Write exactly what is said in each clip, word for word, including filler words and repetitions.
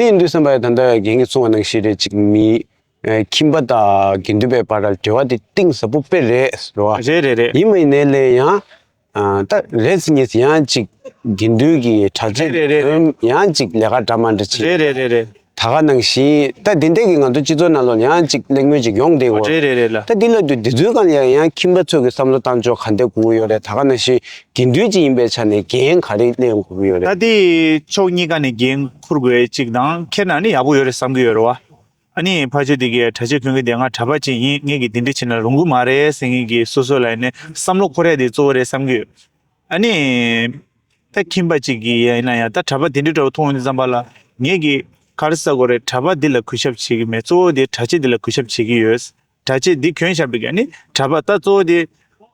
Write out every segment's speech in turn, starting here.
དེ་ཡིན་དུས་ཙམ་པ་ད་ལྟ་རྒན་གྱིས་གསུངས་པ་ནང་བཞིན་རེད། ཅིག་མི་ཨ་ཁྱིམ་པ་དང་དགེ་འདུན་པའི་བར་ལ་འབྲེལ་བ་དེ་གཏིང་ཟབ་པོ་དཔེ་རེད་རེད་བ། རེད་རེད་རེད། ཡིན་མ་ཡིན་ནའི་ལས་ཡང་ཨ་ད་རེས་ཉིས་ཡང་ཅིག་དགེ་འདུན་གྱི་གྲྭ་ཆས་རེད་རེད་རེད། གོན་ཡང་ཅིག་ལས་ཀ་འདྲ་མ་འདྲ་བྱེད། རེད་རེད་རེད་རེད། ད་ག་ནང་བཞིན་ད་དེ་འདྲས་ཀྱི་ང་ཚོ་སྤྱི་ཚོགས་ནང་ལོགས་ཡང་ཅིག་གླེང་མོལ་ཅིག་ཡོང་བསྡད་ཡོད། རེད་རེད་རེད་ལ། ད་འདི་ལ་དུས་འདི་ཚོའི་སྒང་ལ་ཡང་ཡང་ཁྱིམ་པ་ཚོས་ཀྱི་བསམ་བློ་གཏང་ཕྱོགས་ག་འདྲས་དགོས་ཀྱི་ཡོད་རེད། ད་ག་ནང་བཞིན་དགེ་འདུན་ཅིག་ཡིན་པའི་ཆ་ནས་འགན་ག་རེ་ལེན་དགོས་ཀྱི་ཡོད་རེད། ད་དེ་ཕྱོགས་གཉིས་ཀ་ནས་འགན་འཁུར་དགོས་ཅིག་དང་ཁྱེད་ན་ནི་ཡག་པོ་ཡོད་རེད་བསམ་གྱི་ཡོད་རེད་བ། ཨ་ནི་ཕ་ཆོས་དེ་གའི་གྲྭ་ཆས་གོན་གྱི་དེ་ང་གྲྭ་པ་ཅིག་ཡིན། ངེད་ཀྱིས་དེ་འདྲ་བྱས་ན་རུང་གི་མ་རེད་ཟེར་མཁན་གྱི་སོ་སོ་ལ་ནི་བསམ་བློ་འཁོར་ཡ་དེ་གཙོ་བོ་རེད་བསམ་གྱི་ཡོད། ཨ་ནི། ད་ཁྱིམ་པ་གཅིག་གིས་ཡིན་ན་ཡང་ད་གྲྭ་པ་དེ་འདྲའི་འདྲ་བོ་མཐོང་ཡོང་དུས་ཙམ་པ་ལ་ངེད་ཀྱིས་ག་རེ་ཟེར་དགོས་རེད། གྲྭ་པ་འདི་ལ་གུས་ཞབས་བྱེད་ཀྱི་མེད། གཙོ་བོ་དེ་གྲྭ་ཆས་འདི་ལ་གུས་ཞབས་བྱེད་ཀྱི་ཡོད། གྲྭ་ཆས་འདི་གྱོན་བཞག་པའི་ག་ནི་གྲྭ་པ་ད་གཙོ་བོ་དེ་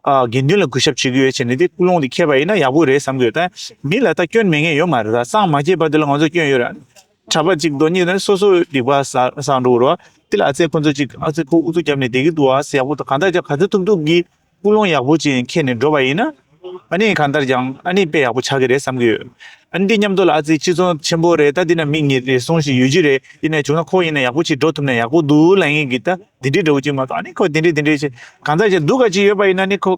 ཨ་དགེ་འདུན་ལ་གུས་ཞབས་བྱེད་ཀྱི་ཡོད་བྱས་ནས་དེ་ཀུན་སློང་དེ་འཁྱེར་བ་ཡིན་ན་ཡག་པོ་རེད་བསམ་གྱི་ཡོད། ད་མི་ལ་ད་སྐྱོན་མེད་མཁན་ཡོད་མ་རེད། ད་སངས་མ་རྒྱས་པ་དེ་ལ་ང་ཚོ་སྐྱོན་ཡོད་རེད། གྲྭ་པ་གཅིག་རྡོ་གཉིས་ནི་སོ་སོ་སྡིག་པ་བསགས་བསགས་འགྲོ་གི་རེད་བ། དེ་ལ་ཨ་ཙེ་ཁོ་ཚོ་གཅིག་ཨ་ཙེ་ཁོ་ཨུ་ཚུགས་བརྒྱབ་ནས་བསྡད་ཀྱི་འདུག་ཨ་ཟེར་ཡག་པོ་ད་གང་ལྟར་ཀྱང་ག་ཚོད་ཐུབ་ཐུབ་ཀྱིས། ཀུན་སློང་ཡག་པོ་ཅིག་འཁྱེར་ནས་འགྲོ་བ་ཡིན་ན། ཨ་ནི་གང་ལྟར་ཀྱང་ཨ་ནི་དཔེ་ཡག་པོ་ཆགས་ཀྱི་རེད་བསམ་གྱི་ཡོད། ཨ་ནི་འདི་མཉམ་དུ་ལ་ཨ་ཙི་སྤྱི་ཚོགས་ཆེན་པོ་རེད། ད་འདི་ན་མི་ཉིས་རེ་ཟུང་ཞིག་ཡོད་ཀྱི་རེད། འདི་ནས་བྱུང་ན་ཁོ་ཡིན་ན་ཡག་པོ་ཅིག་འགྲོ་ཐུབ་ན་ཡག་པོ་འདུག་ལབ་མཁན་གྱི་ད་འདི་འདྲའི་འདྲ་བོ་ཅིག་མ་གཏོགས། ཨ་ནི་ཁོ་འདི་འདྲའི་འདི་འདྲའི་ཅིག་གང་ལྟར་ཅིག་སྡུག་ག་ཅིག་ཡོད་པ་ཡིན་ན་ནི་ཁོ་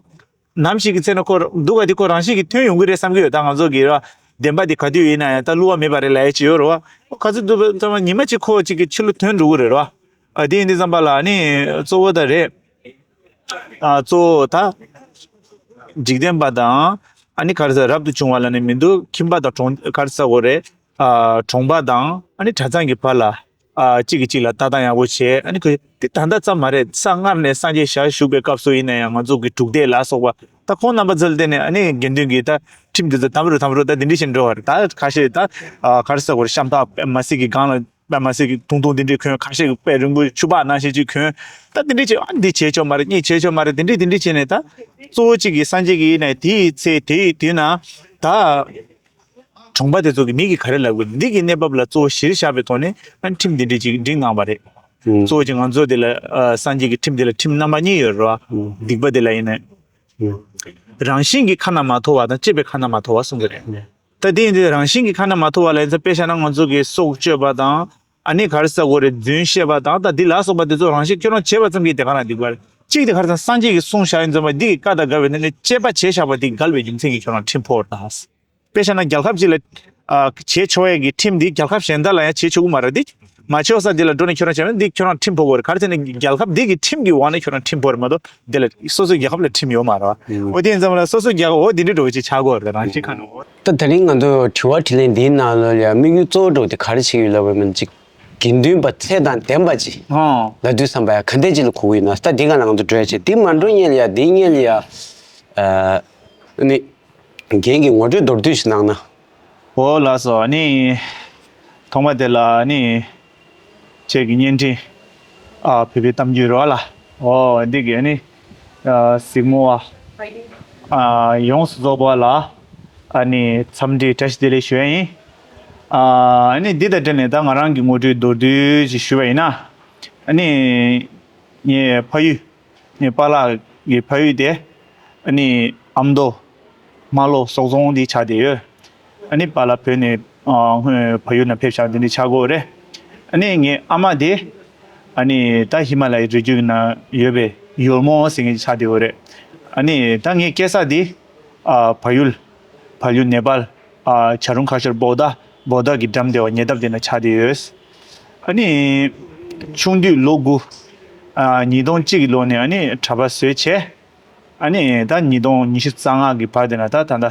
ནམ་ཞིག་གི་ཚེ་ན་ཁོ་སྡུག་ག་འདི་ཁོ་རང་བཞིན་གྱིས་ཐོན་ཡོང་གི་རེད་བསམ་གྱི་ཡོད། ད་ང་ཚོ་གི་ར་བདེན་པ་འདི་ག་དུས་ཡིན་ན་ཡང་ད་བསླུ་བ་མེད་པ་རེད་ལབ་ཡ་ཅིག་ཡོད་རེད་བ། ཁོ་ག་ཚོད་སྡུག་པ་ཙམ་ཉི་མ་གཅིག་ཁོ་གཅིག་གི་ཕྱི་ལོགས་ཐོན་འགྲོ་གི་རེད་བ། ཨ་དེ་ཡིན་དུས་ཙམ་པ་ལ་ནི་གཙོ་བོ་ད་རེད། ཨ་གཙོ་བོ་ད་འཇིག་རྟེན་པ་དང་ཨ་ནི་ག་རེ་ཟེར་རབ་ཏུ་བྱུང་བ་ལ་ནི་མི་འདུག་ཁྱིམ་པ་དང་གྲོང་ག་རེ་ཟེར་དགོས་རེད། ཨ་གྲོང་པ་དང་ཨ་ནི་གྲྭ་ཚང་གི་བར་ལ་ཨ་གཅིག་གིས་གཅིག་ལ་ལྟ་སྟངས་ཡག་པོ་བྱས། ཨ་ནི་ཁོས་དེ་ད་ལྟ་ཙམ་མ་རེད། ས་སྔར་ནས་སངས་རྒྱས་ཞལ་བཞུགས་པའི་སྐབས་སུ་ཡིན་ན་ཡང་ང་ཚོ་གི་དྲུག་སྡེ་ལ་སོགས་པ་ད་ཁོང་རྣམ་པ་ཚོ་ལ་བརྟེན་ནས་ཨ་ནི་དགེ་འདུན་གྱི་ད་ཁྲིམས་དེ་ཚོ་དམ་རུ་དམ་རུ་ད་དེ་འདྲ་བཞིན་འགྲོ་བ་རེད། ད་ཁ་ཤས་ད་ཨ་ག་རེ་ཟེར་དགོས་རེད། ཤམ་ཐབས་མ་སྲིད་ཀྱི་སྒང་ལ། པད་མ་སེར་གྱི་ཐུང་ཐུང་དེ་འདྲས་གྱོན། ཁ་ཤས་ཀྱིས་དཔེ་རིང་པོ་ཕྱུ་པ་ནང་བཞིན་ཅིག་གྱོན། ད་དེ་འདྲས་བྱས། ཨ་འདི་བྱས་ཆོག་མ་རེད། གཉིས་བྱས་ཆོག་མ་རེད། དེ་འདྲས་དེ་འདྲས་བྱས་ནས་ད་གཙོ་བོ་གཅིག་གིས་སངས་རྒྱས་ཀྱི་ཡིན་ནའི་དེའི་ཚེ་དེའི་དུས་ན་ད་གྲོང་པ་དེ་ཚོ་གི་མི་གིས་ག་རེ་ལབ་དགོས། འདི་གི་གནས་བབ་ལ་གཙོ་བོ་གཞིར་བཞག་པའི་ཐོག་ནས་ཨ་ཁྲིམས་དེ་འདྲས་ཅིག་བསྒྲིགས་གནང་བ་རེད། ཨུ། གཙོ་བོ་གཅིག་ང་ཚོ་དེ་ལ་ཨ་སངས་རྒྱས་ཀྱི་ཁྲིམས་དེ་ལ་ཁྲིམས་རྣམ་པ་གཉིས་ཡོད་རེད་བ། ཨུ། སྡིག་པ་དེ་ལ་ཡིན་ནའི། རང་བཞིན་གྱིས་ཁ་ན་མ་ཐོ་བ་དང་བཅས་པའི་ཁ་ན་མ་ཐོ་བ་གསུང་གི་རེད། ད་དེ་ཡིན་དུས་རང་བཞིན་གྱིས་ཁ་ན་མ་ཐོ་བ་ལ་ཡིན་ཙང་དཔེ་བཞག་ན་ང་ཚོ་གི་སྲོག་གཅོད་པ་དང་། ཨ་ནི་ག་རེ་ཟེར་དགོས་རེད། རྫུན་བཤད་པ་དང་ད་འདི་ལ་སོགས་པ་དེ་ཚོ་རང་བཞིན་ཁྱོད་རང་བྱས་པ་ཙམ་གྱིས་དེ་ག་རང་སྡིག་པ་རེད། གཅིག་དེ་ག་རེ་ཟེར་ན་སངས་རྒྱས་ཀྱིས་གསུངས་བཞག་ཡིན་ཙང་འདི་གི་བཀའ་དང་འགལ་བའི་ནི་ནི་བཅས་པ་བྱས་བཞག་པ་དེ་འགལ་བའི་རྒྱུ་མཚན་གྱིས་ཁྱོད་རང་ཁྲིམས་ཕོག་རེད་ད། དཔེ་བཞག་ན་རྒྱལ་ཁབ་ཅིག་ལ་ཨ་བྱེད་ཆོག་ཡས་ཀྱི་ཁྲིམས་འདི་རྒྱལ་ཁབ་གཞན་དག་ལ་ཡང་བྱེད་ཆོག་གི་མ་རེད་དེ། མ་བྱེད་ས་འདི་ལ་འགྲོ་ནས་ཁྱོད་རང་བྱས་ན་འདི་ཁྱོད་རང་ཁྲིམས་ཕོག་གི་རེད། ག་རེ་ཟེར་ན་རྒྱལ་ཁབ་འདི་གི་ཁྲིམས་ཀྱི་འོག་ནས་ཁྱོད་རང་ཁྲིམས་ཕོག་རེད་མ་གཏོགས་འདི་ལ་སོ་སོའི་རྒྱལ་ཁབ་ལ་ཁྲིམས་ཡོད་མ་རེད་བ། ཨུ། འོ་དེ་ཡིན་ཙང་ལ་སོ་སོའི་རྒྱལ་ཁབ་འོ་འདི་འདྲའི་འགྲོ་བ་ཅིག་ཆགས་ཀྱི་ཡོད་རེད་རང་བཞིན་ཁ་ནས། ད་དེ་རིང་ང་ཚོ་དྲི་བ་དྲིས་ལན་འདིའི་ནང་ལོགས་ལ་དམིགས་ཡུལ་གཙོ་བོ་འདྲ་བོ་དེ་ག་རེ་བྱེད་ཀྱི་ཡོད་ལབ་པ་ཡིན་ན་གཅིག་དགེ་འདུན་པ་ཚད་དང་ལྡན་པ་ཅིག་ཨོ། ལབ་དུས་ཙམ་པ་ཡ་ག་འདྲས་ཅིག་ལ་གོ་གི་ཡོད་ན། ད་འདི་ག་ལ་ང་ཚོ་འགྲོ་ཡ་བྱེད། འདི་མ་འགྲོ་སྔོན་ལ་ཡ་འདི་སྔོན་ལ་ཡ་ཨ་ནི་རྒན་གྱིས་ངོ་སྤྲོད་མདོར་བསྡུས་ཤིག་གནང་ན། ཨོ་ལགས་སོ། ཨ་ནི་ཐོག་མ་དེ་ལ་ཨ་ནི་ཁྱེད་ཀྱི་བརྙན་འཕྲིན་ཨ་བོད་པའི་གཏམ་རྒྱུད་རེད་བ་ལ། ཨོ་འདི་གི་ཨ་ནི་ཨ་གཟིགས་མོ་བ་ཨ་ཡོངས་སུ་རྫོགས་པ་ལ་ཨ་ནི་འཚམས་འདྲི་བཀྲ་ཤིས་བདེ་ལེགས་ཞུ་ཡ་ཡིན། ཨ་ནི་འདི་དང་འབྲེལ་ནས་ད་ང་རང་གི་ངོ་སྤྲོད་མདོར་བསྡུས་ཅིག་ཞུ་བ་ཡིན་ན། ཨ་ནི་ངའི་ཕ་ཡུལ། ངའི་པཱ་ལགས་ཀྱི་ཕ་ཡུལ་དེ་ཨ་ནི་ཨ་མདོ་རྨ་ལྷོ་སོག་རྫོང་འདི་ཆགས་བསྡད་ཡོད། ཨ་ནི་པཱ་ལགས་བོད་ནས་ཨ་སྔོན་ཕ་ཡུལ་ནང་ཕེབས་བཞག་འདི་འདྲ་ཆགས་ཀྱི་ཡོད་རེད། ཨ་ནི་ངའི་ཨ་མ་དེ་ཨ་ནི་ད་ཧི་མ་ལ་ཡའི་རི་རྒྱུད་ནང་ཡོད་པའི་ཡོལ་མོ་ཟེར་མཁན་ཅིག་ཆགས་བསྡད་ཡོད་རེད། ཨ་ནི་ད་ངའི་སྐྱེས་ས་དེ་ཨ་བལ་ཡུལ། བལ་ཡུལ་ནེ་པཱལ། ཨ་བྱ་རུང་ཁ་ཤོར་བོ་ད། བོ་ད་གི་འགྲམ་དེ་བ་ཉེ་འདབས་དེ་ན་ཆགས་བསྡད་ཡོད། ཨ་ནི་ཆུང་དུས་ལོ་དགུ། ཨ་ཉིས་སྟོང་གཅིག་གི་ལོ་ནས་ཨ་ནི་གྲྭ་པ་བཟོས་བྱས། ཨ་ནི་ད་ཉིས་སྟོང་ཉི་ཤུ་རྩ་ལྔ་གི་བར་དེ་ན་ད་ད་ལྟ་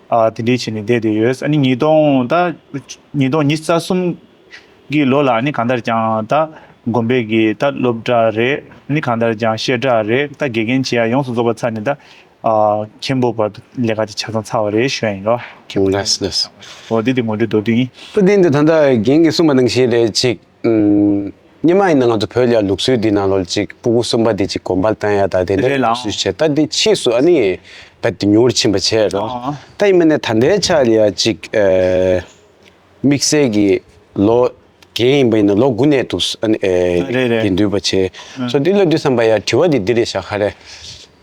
ཨ་དེ་འདྲའི་བྱས་ནས་བསྡད་བསྡད་ཡོད། ཨ་ནི་ཉིས་སྟོང་ད་ཉིས་སྟོང་ཉི་ཤུ་རྩ་གསུམ་གི་ལོ་ལ་ཨ་ནི་གང་ལྟར་ཀྱང་ད་དགོན་པའི་གི་ད་སློབ་གྲྭ་རེད། ཨ་ནི་གང་ལྟར་ཀྱང་བཤད་གྲྭ་རེད། ད་དགེ་རྒན་བྱེད་ཡ་ཡོངས་སུ་རྫོགས་པ་ཚར་ནས་ད་ཨ་མཁན་པོ་བར་དུ་ལས་ཀ་དེ་ཆ་ཚང་ཚར་བ་རེད་ཞུ་ཡ་ཡིན་རོ། ལགས་སོ་ལགས་སོ། འོ་དེ་དེ་ངོ་སྤྲོད་མདོར་བསྡུས་ཡིན། ད་དེ་འདི་ད་ལྟ་རྒན་གྱིས་གསུངས་པ་ནང་བཞིན་རེད་ཅིག་ཨུམ། སྔོན་མ་ཡིན་ན་ང་ཚོ་བོད་ལ་ལུགས་སྲོལ་འདི་ནང་ལོགས་ཅིག་སྤུ་གུ་གསུམ་པ་དེ་ཅིག་དགོན་པར་བཏང་ཡ་ད་དེ་འདྲ་རེད་ལགས། ལུགས་སྲོལ་བྱས། ད་དེ་ཕྱིས་སུ་ཨ་ནི་རྦད་དེ་ཉུང་རུ་ཕྱིན་པ་བྱས་རོ། ཨ། ད་ཡིན་མིན་ནས་ད་ལྟའི་ཆ་ལ་ཡ་ཅིག་ཨེ། དམིགས་བསལ་གྱི་ལོ་རྒན་ཡིན་པ་ཡིན་ན་ལོ་དགུ་ནས་འདུག་ཨ་ནི་ཨེ། རེད་རེད། དགེ་འདུན་པ་བྱས། ཨ། སོ་འདི་ལ་དུས་བསམ་པ་ཡ་དྲི་བ་འདི་འདི་རེད་ཤག་ག་རེ།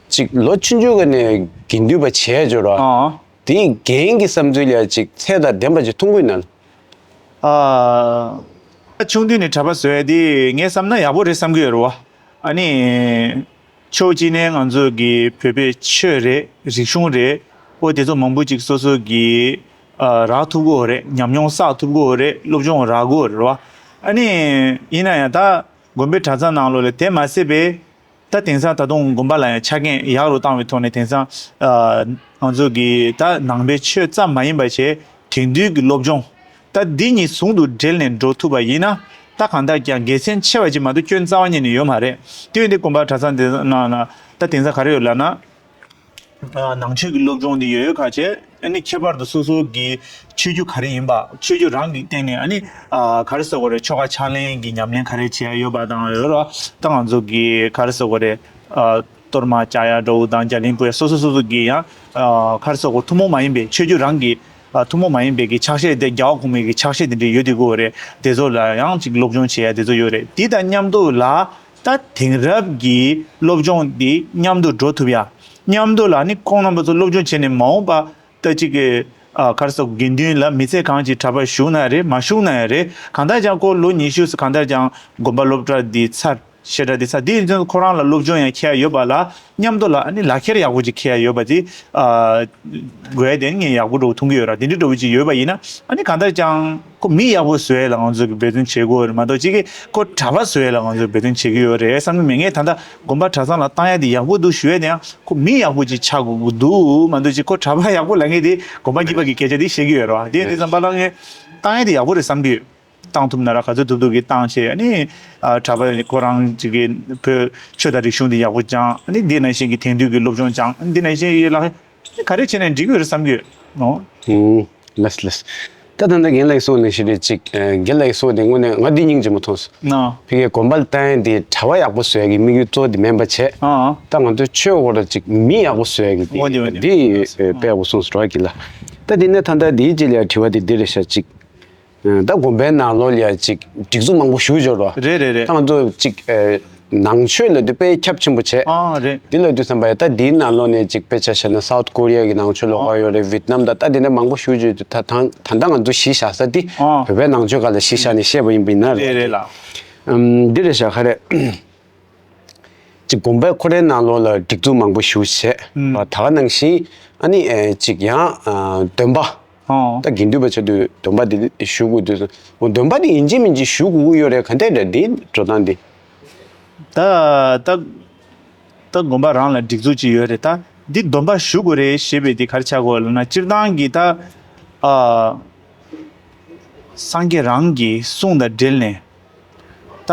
ཅིག་ལོ་ཆུང་ཆུང་ག་ནས་དགེ་འདུན་པ་བྱས་འཇོག་རོ། ཨ། དེ་རྒན་གྱི་བསམ་ཚུལ་ལ་ཡ་ཅིག་ཚད་དང་ལྡན་པ་ཅིག་མཐོང་གི་ཡོད་ན། ཨ། ད་ཆུང་དུས་ནས་གྲྭ་པ་བཟོ་ཡ་དེ་ངས་བསམ་ན་ཡག་པོ་རེད་བསམ་གྱི་ཡོད་རེད་བ། ཨ་ནི། ཕྱོགས་གཅིག་ནས་ང་ཚོ་གི་བོད་པའི་ཆོས་རེད། རིག་གཞུང་རེད། ཨོ་དེ་ཚོ་མང་པོ་ཅིག་སོ་སོ་གི་ཨ་རག་ཐུབ་ཀྱི་ཡོད་རེད། ཉམས་མྱོང་བསགས་ཐུབ་ཀྱི་ཡོད་རེད། སློབ་སྦྱོང་རག་གི་ཡོད་རེད་བ། ཨ་ནི། ཡིན་ན་ཡང་ད་དགོན་པའི་གྲྭ་ཚང་ནང་ལོགས་ལ་དེ་མ་ཟད་པའི་ད་དེང་སང་ད་དུང་དགོན་པ་ལ་ཡང་ཆ་རྐྱེན་ཡག་རུ་བཏང་བའི་ཐོག་ནས་དེང་སང་ཨ་ང་ཚོ་གི་ད་ནང་པའི་ཆོས་ཙམ་མ་ཡིན་པ་བྱས་དེང་དུས་ཀྱི་སློབ་སྦྱོང་། ད་འདི་གཉིས་ཟུང་དུ་འབྲེལ་ནས་འགྲོ་ཐུབ་པ་ཡིན་ན། ད་གང་ལྟར་ཀྱང་དགེ་མཚན་ཆེ་བ་ཅིག་མ་གཏོགས་སྐྱོན་རྩ་བ་ཉིད་ནས་ཡོད་མ་རེད། དེ་ཡོད་དུས་དགོན་པ་གྲྭ་ཚང་འདི་ནང་ན་ད་དེང་སང་ག་རེ་ཡོད་ལབ་ན། ཨ་ནང་ཆོས་ཀྱི་སློབ་སྦྱོང་འདི་ཡོད་ཡོད་ཁ་ཆེ། ཨ་ནི་ཁྱད་པར་དུ་སོ་སོ་གི་ཆོས་བརྒྱུད་ག་རེ་ཡིན་པ། ཆོས་བརྒྱུད་རང་གི་སྟེང་ནས་ཨ་ནི་ཨ་ག་རེ་ཟེར་དགོས་རེད། ཆོ་ག་ཕྱག་ལེན་གྱི་ཉམས་ལེན་ག་རེ་བྱེད་ཡ་ཡོད་པ་དང་ཡོད་ར། ད་ང་ཚོ་གི་ག་རེ་ཟེར་དགོས་རེད། ཨ་གཏོར་མ་བཅའ་ཡ་འདྲ་བོ་དང་རྒྱ་གླིང་ཕུ་ཡ་སོ་སོ་སོ་སོ་གི་ཡང་ཨ་ག་རེ་ཟེར་དགོས། ཐུན་མོང་མ་ཡིན་པའི་ཆོས་བརྒྱུད་རང་གི་ཨ་ཐུན་མོང་མ་ཡིན་པའི་གི་ཕྱག་བཞེས་དེ་རྒྱལ་བ་གོང་མའི་གི་ཕྱག་བཞེས་དེ་འདྲ་ཡོད་དེ་དགོས་རེད། དེ་ཚོ་ལ་ཡང་ཅིག་སློབ་སྦྱོང་བྱེད་ཡ་དེ་ཚོ་ཡོད་རེད། དེ་དང་མཉམ་དུ་ལ། ད་དེང་རབས་ཀྱི་སློབ་སྦྱོང་འདི་མཉམ་དུ་འགྲོ་ཐུབ་ཡ། མཉམ་དུ་ལ་ནི་ཁོང་རྣམ་པ་ཚོ་སློབ་སྦྱོང་བྱས་ནས་མ་འོངས་པ་ད་ཅིག་གི་ཨ་ག་རེ་ཟེར། དགེ་འདུན་ལ་མི་ཚེ་གང་ཅིག་གྲྭ་པར་ཞུགས་ན་རེད། མ་ཞུགས་ན་ཡང་རེད། གང་ལྟར་ཀྱང་ཁོ་ལོ་ཉི་ཤུ་ཙམ་གང་ལྟར་ཀྱང་དགོན་པ་སློབ་གྲྭ་འདི་ཚར། བཤད་གྲྭ་འདི་ཚར། འདི་ཡིན་ཙང་ཁོ་རང་ལ་སློབ་སྦྱོང་ཡང་འཁྱེར་ཡ་ཡོད་པ་ལ་མཉམ་དུ་ལ་ཨ་ནི་ལག་ཁྱེར་ཡག་པོ་ཅིག་འཁྱེར་ཡ་ཡོད་པ་དེ་ཨ་དགོས་ཡ་དེ་ངས་ཡག་པོ་འདྲ་བོ་མཐོང་གི་ཡོད་ར། དེ་འདྲ་འདྲ་བོ་ཅིག་ཡོད་པ་ཡིན་ན་ཨ་ནི་གང་ལྟར་ཀྱང་ཁོ་མི་ཡག་པོ་བཟོ་ཡ་ལ་ང་ཚོ་གི་འབད་བརྩོན་བྱེད་དགོས་རེད་མ་གཏོགས་ཅིག་གིས་ཁོ་གྲྭ་པ་བཟོ་ཡ་ལ་ང་ཚོ་འབད་བརྩོན་བྱེད་ཀྱི་ཡོད་རེད་བསམ་གྱི་མེད། ངས་ད་ལྟ་དགོན་པ་གྲྭ་ཚང་ལ་བཏང་ཡ་དེ་ཡག་པོ་འདུག་ཞུ་ཡ་དེ་ཡང་ཁོ་མི་ཡག་པོ་ཅིག་ཆགས་དགོས་ཀྱི་འདུག་མ་གཏོགས་ཅིག་ཁོ་གྲྭ་པ་ཡག་པོ་ལབ་མཁན་དེ་དགོན་པ་གཉིས་པ་གི་སྐད་ཆ་དེ་བཤད་ཀྱི་ཡོད་རེད་བ། དེ་ཡིན་དུས་ཙམ་པ་ལ་ངས་བཏང་ཡ་དེ་ཡག་པོ་རེད་བསམ་གྱི་ཡོད། བཏང་ཐུབ་ན་ར་ག་ཚོད་ཐུབ་ཐུབ་ཀྱིས་བཏང་བྱས། ཨ་ནི་ཨ་གྲྭ་པ་ཁོ་རང་ཅིག་གིས་བོད་ཆོས་དང་རིག་གཞུང་འདི་ཡག་པོ་སྦྱང་། ཨ་ནི་འདི་ནང་བཞིན་གྱི་དེང་དུས་ཀྱི་སློབ་སྦྱོང་སྦྱང་། ཨ་ནི་འདི་ནང་བཞིན་གྱི་ལག་ག་རེ་བྱས་ནས་འགྲིག་གི་ཡོད་རེད་བསམ་གྱི་ཡོད། ཨོ། ཨུམ། ལགས་ལགས། ད་ད་ལྟ་རྒན་ལགས་གསུངས་ནང་བཞིན་རེད། ཅིག་ཨ་རྒན་ལགས་གསུངས་དེ་དངོས་གནས་ང་འདི་སྙིང་རྗེ་མོ་མཐོང་སོང་། ཨ། ཕ་གིའི་དགོན་པ་ལ་བཏང་ཡ་འདི་གྲྭ་པ་ཡག་པོ་བཟོ་ཡ་གི་དམིགས་ཡུལ་གཙོ་བོ་འདི་མིན་པ་བྱས། ཨ། ད་ང་ཚོའི་ཆོས་སྐོར་ལ་ཅིག་མི་ཡག་པོ་བཟོ་ཡ་གི་འདི་འོ་དེ་འོ་དེ་འདི་ཨ་དཔེ་ཡག་པོ་གསུངས་སོང་ར་གི་ལ། ད་འདི་ནས་ད་ལྟ་འདིའི་རྗེས་ལ་ཡ་དྲི་བ་འདི་འདི་རེད་ཤག་ཅིག་ད་དགོན་པའི་ནང་ལོགས་ལ་ཡ་ཅིག་སྒྲིག་འཛུགས་མང་པོ་ཞིག་འབྱོར་བ། རེད་རེད་རེད། ད་ང་ཚོ་ཅིག་ཨ་ནང་ཆོས་ལབ་དུས་དཔེ་ཁྱབ་ཆེན་པོ་བྱས། ཨ་རེད། འདི་ལབ་དུས་ཙམ་པ་ཡ་ད་འདིའི་ནང་ལོགས་ནས་ཅིག་དཔེ་ཆ་བཞག་ན་སའུཐ་ཀོ་རི་ཡ་གི་ནང་ཆོས་ལབ་ཡོད་རེད། ཝེད་ནམ་དང་ད་འདི་འདྲ་མང་པོ་ཞིག་འབྱོར་དུས་ད་ད་ད་ལྟ་ང་ཚོ་གཞི་བཞག་ས་འདི་ཨ་བོད་པའི་ནང་ཆོས་སྒང་ལ་གཞི་བཞག་ནས་བཤད་པ་ཡིན་པ་ཡིན་ན་རེད། རེད་རེད་ལགས། ཨམ་འདི་རེད་ཤག་ག་རེ། ཅིག་དགོན་པའི་ཁོ་རའི་ནང་ལོགས་ལ་སྒྲིག་འཛུགས་མང་པོ་ཞིག་བྱས། ཨུམ། ད་ག་ནང་བཞིན་ཨ་ནི་ཨེ་ཅིག་ཡང་ཨ་འདོན་པ། ཨོ། ད་དགེ་འདུན་པ་ཆགས་དུས་འདོན་པ་འདི་ཞུ་དགོས་དུས། འོ་འདོན་པ་འདི་ཡིན་གཅིག་མིན་གཅིག་ཞུ་དགོས་ཀྱི་ཡོད་རེད། ག་འདྲས་རེད་འདི་འགྲོ་སྟངས་འདི། ད་ད་ད་དགོན་པ་རང་ལ་སྒྲིག་འཛུགས་ཅིག་ཡོད་རེད། ད་འདི་འདོན་པ་ཞུ་དགོས་རེད་ཞེས་པའི་འདི་ག་རེ་ཆགས་དགོས་ལབ་ན། སྤྱིར་བཏང་གི་ད་ཨ་སངས་རྒྱས་རང་གི་གསུང་དང་འབྲེལ་ནས་ད་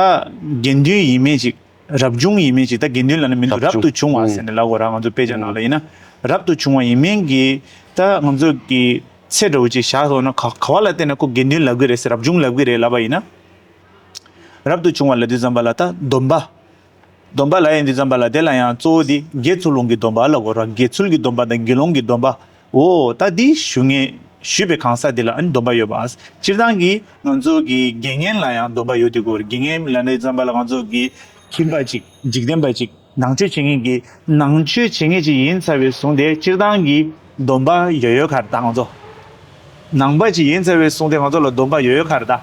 དགེ་འདུན་ཡིན་མིན་ཅིག་རབ་བྱུང་ཡིན་མིན་ཅིག་ད་དགེ་འདུན་ལབ་ན་མི་འདུག་རབ་རབ་བྱུང་། ཏུ་བྱུང་བ་ཟེར་ནས་ལབ་དགོས་ར། ང་ཚོ་དཔེ་ཆ་ནང་ལ་ཡིན་ན་རབ་ཏུ་བྱུང་བ་ཡིན་མིན་གྱི་ད་ང་ཚོ་གི་ཚད་འདྲ་བོ་ཅིག་བཞག་སོང་ན། ག་ག་བ་ལ་བརྟེན་ནས་ཁོ་དགེ་འདུན་ལབ་གི་རེད་ཟེར། རབ་བྱུང་ལབ་གི་རེད་ལབ་པ་ཡིན་ན། རབ་ཏུ་བྱུང་བ་ལབ་དུས་ཙམ་པ་ལ་ད་སྡོམ་པ། སྡོམ་པ་ལབ་ཡིན་དུས་ཙམ་པ་ལ་དེ་ལ་ཡང་གཙོ་བོ་དེ་དགེ་ཚུལ་སློང་གི་སྡོམ་པ་ལབ་དགོས་ར། དགེ་ཚུལ་གྱི་སྡོམ་པ་དང་དགེ་སློང་གི་སྡོམ་པ། འོ་ད་འདི་ཞུ་ངེས་ཞུས་པའི་གང་ཟག་འདི་ལ་ཨ་ནི་སྡོམ་པ་ཡོད་པ། སྤྱིར་བཏང་གི་ང་ཚོ་གི་དགེ་བསྙེན་ལ་ཡང་སྡོམ་པ་ཡོད་དེ་དགོས་རེད། དགེ་བསྙེན་ལབ་ནས་ཙམ་པ་ལ་ང་ཚོ་གི་ཁྱིམ་པ་ཅིག་འཇིག་རྟེན་པ་ཅིག་ནང་ཆོས་བྱེད་མཁན་གྱི་ནང་ཆོས་བྱེད་མཁན་ཅིག་ཡིན་ཚར་བའི་བཟུང་སྟེ་སྤྱིར་བཏང་གི་སྡོམ་པ་ཡོད་ཡོད་ཁར་ད་ང་ཚོ་ནང་པ་ཅིག་ཡིན་ཚར་བའི་བཟུང་སྟེ་ང་ཚོ་ལ་སྡོམ་པ་ཡོད་ཡོད་ཁར་ད་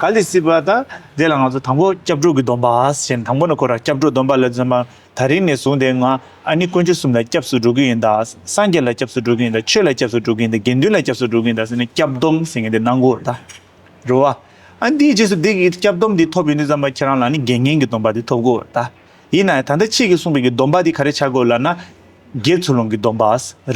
ག་ལ་སྲིད་པ་ད་དེ་ལ་ང་ཚོ་དང་པོ་སྐྱབས་འགྲོ་གི་སྡོམ་པ་ཟེར། དང་པོ་ནས་ཁོ་རང་སྐྱབས་འགྲོ་སྡོམ་པ་ལ་ཙམ་པ། ད་རིང་ནས་བཟུང་སྟེ་ང་ཨ་ནི་དཀོན་མཆོག་གསུམ་ལ་སྐྱབས་སུ་འགྲོ་གི་ཡིན་ད། སངས་རྒྱས་ལ་སྐྱབས་སུ་འགྲོ་གི་ཡིན་ད། ཆོས་ལ་སྐྱབས་སུ་འགྲོ་གི་ཡིན་ད། དགེ་འདུན་ལ་སྐྱབས་སུ་འགྲོ་གི་ཡིན་ད་ཟེར་ནས་སྐྱབས་སྡོམ་ཟེར་མཁན་དེ་གནང་གི་ཡོད་རེད་ད། རེད་བ། ཨ་འདིའི་རྗེས་སུ་འདི་གི་སྐྱབས་སྡོམ་འདི་ཐོབ་ཡོང་དུས་ཙམ་པ་ཁྱེད་རང་ལ་ནི་དགེ་བསྙེན་གྱི་སྡོམ་པ་འདི་ཐོབ་ཀྱི་ཡོད་རེད་ད། ཡིན་ན་ཡང་ད་ལྟ་ཁྱེད་ཀྱིས་གསུངས་པའི་གི་སྡོམ་པ་འདི་ག་རེ་ཆགས་ཀྱི་ཡོད་ལབ་ན། དགེ་ཚུལ་སློང་གི་སྡོམ་པ།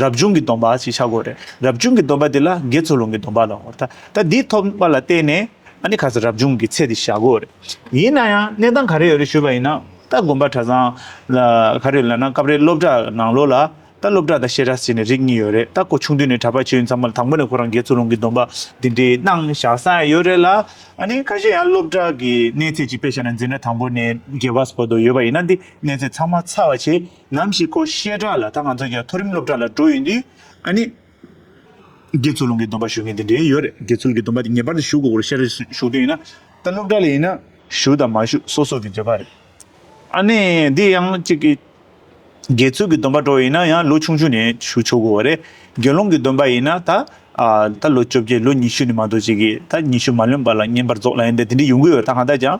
རབ་བྱུང་གི་སྡོམ་པ་ཞེས་ཆགས་ཀྱི་ཡོད་རེད། རབ་བྱུང་གི་སྡོམ་པ་འདི་ལ་དགེ་ཚུལ་སློང་གི་སྡོམ་པ་ལབ་ཀྱི་ཡོད་རེད་ད། ད་འདི་ཐོབ་པ་ལ་བརྟེན་ནས། ཨ་ནི་ཁ་སང་རབ་བྱུང་གི་ཚད་དེ་བཞག་གི་ཡོད་རེད། ཡིན་ན་ཡང་གནས་སྟངས་ག་རེ་ཡོད་རེད་ཞུས་པ་ཡིན་ན། ད་དགོན་པ་གྲྭ་ཚང་ལ་ག་རེ་ཡོད་ལབ་ན། སྐབས་རེ་སློབ་གྲྭ་ནང་ལོགས་ལ་ད་སློབ་གྲྭ་དང་བཤད་གྲྭ་ཟེར་ནས་རིགས་གཉིས་ཡོད་རེད། ད་ཁོ་ཆུང་དུས་ནས་གྲྭ་པ་བྱས་ཡོང་ཙམ་པ་ལ་དང་པོ་ནས་ཁོ་རང་དགེ་ཚུལ་སློང་གི་སྡོམ་པ་འདི་འདྲའི་གནང་བཞག་ས་ཡང་ཡོད་རེད་ལ། ཨ་ནི་ཁ་ཤས་ཡང་སློབ་གྲྭ་གི་གནས་ཚད་ཅིག་དཔེ་བཞག་ན་འཛིན་གྲྭ་དང་པོ་ནས་བརྒྱད་པ་བར་དུ་ཡོད་པ་ཡིན་ན། འདི་གནས་ཚད་ཚང་མ་ཚར་བ་བྱས་ནམ་ཞིག་ཁོ་བཤད་གྲྭ་ལ་ད་ང་ཚོ་ཡ་མཐོ་རིམ་སློབ་གྲྭ་ལ་འགྲོ་ཡོང་དུས་ཨ་ནི། དགེ་ཚུལ་སློང་གི་སྡོམ་པ་ཞུ་མཁན་དེ་འདྲའི་ཡོད་རེད། དགེ་ཚུལ་གྱི་སྡོམ་པ་དེ་ངེས་པར་དུ་ཞུ་དགོས་རེད། ཤེས་རིག་ཞུ་དུས་ཡིན་ན། ད་སློབ་གྲྭ་ལ་ཡིན་ན་ཞུ་དང་མ་ཞུ་སོ་སོ་གི་འདོད་པ་རེད། ཨ་ནི་འདི་ཡང་གཅིག་གི་དགེ་ཚུལ་གྱི་སྡོམ་པ་འགྲོ་ཡིན་ན་ཡང་ལོ་ཆུང་ཆུང་ནས་ཞུ་ཆོག་གི་རེད། དགེ་སློང་གི་སྡོམ་པ་ཡིན་ན་ད་ ཨ་ད་ལོ་བཅོ་བརྒྱད་ལོ་ཉི་ཤུ་ནས་མ་གཏོགས་ཅིག་གིས་ད་ཉི་ཤུ་མ་ལོན་པ་ལ་བསྙེན་པར་རྫོགས་ལབ་ཡ་འདི་དེ་འདྲ་ཡོང་གི་ཡོད། ད་གང་ལྟར་ཀྱང་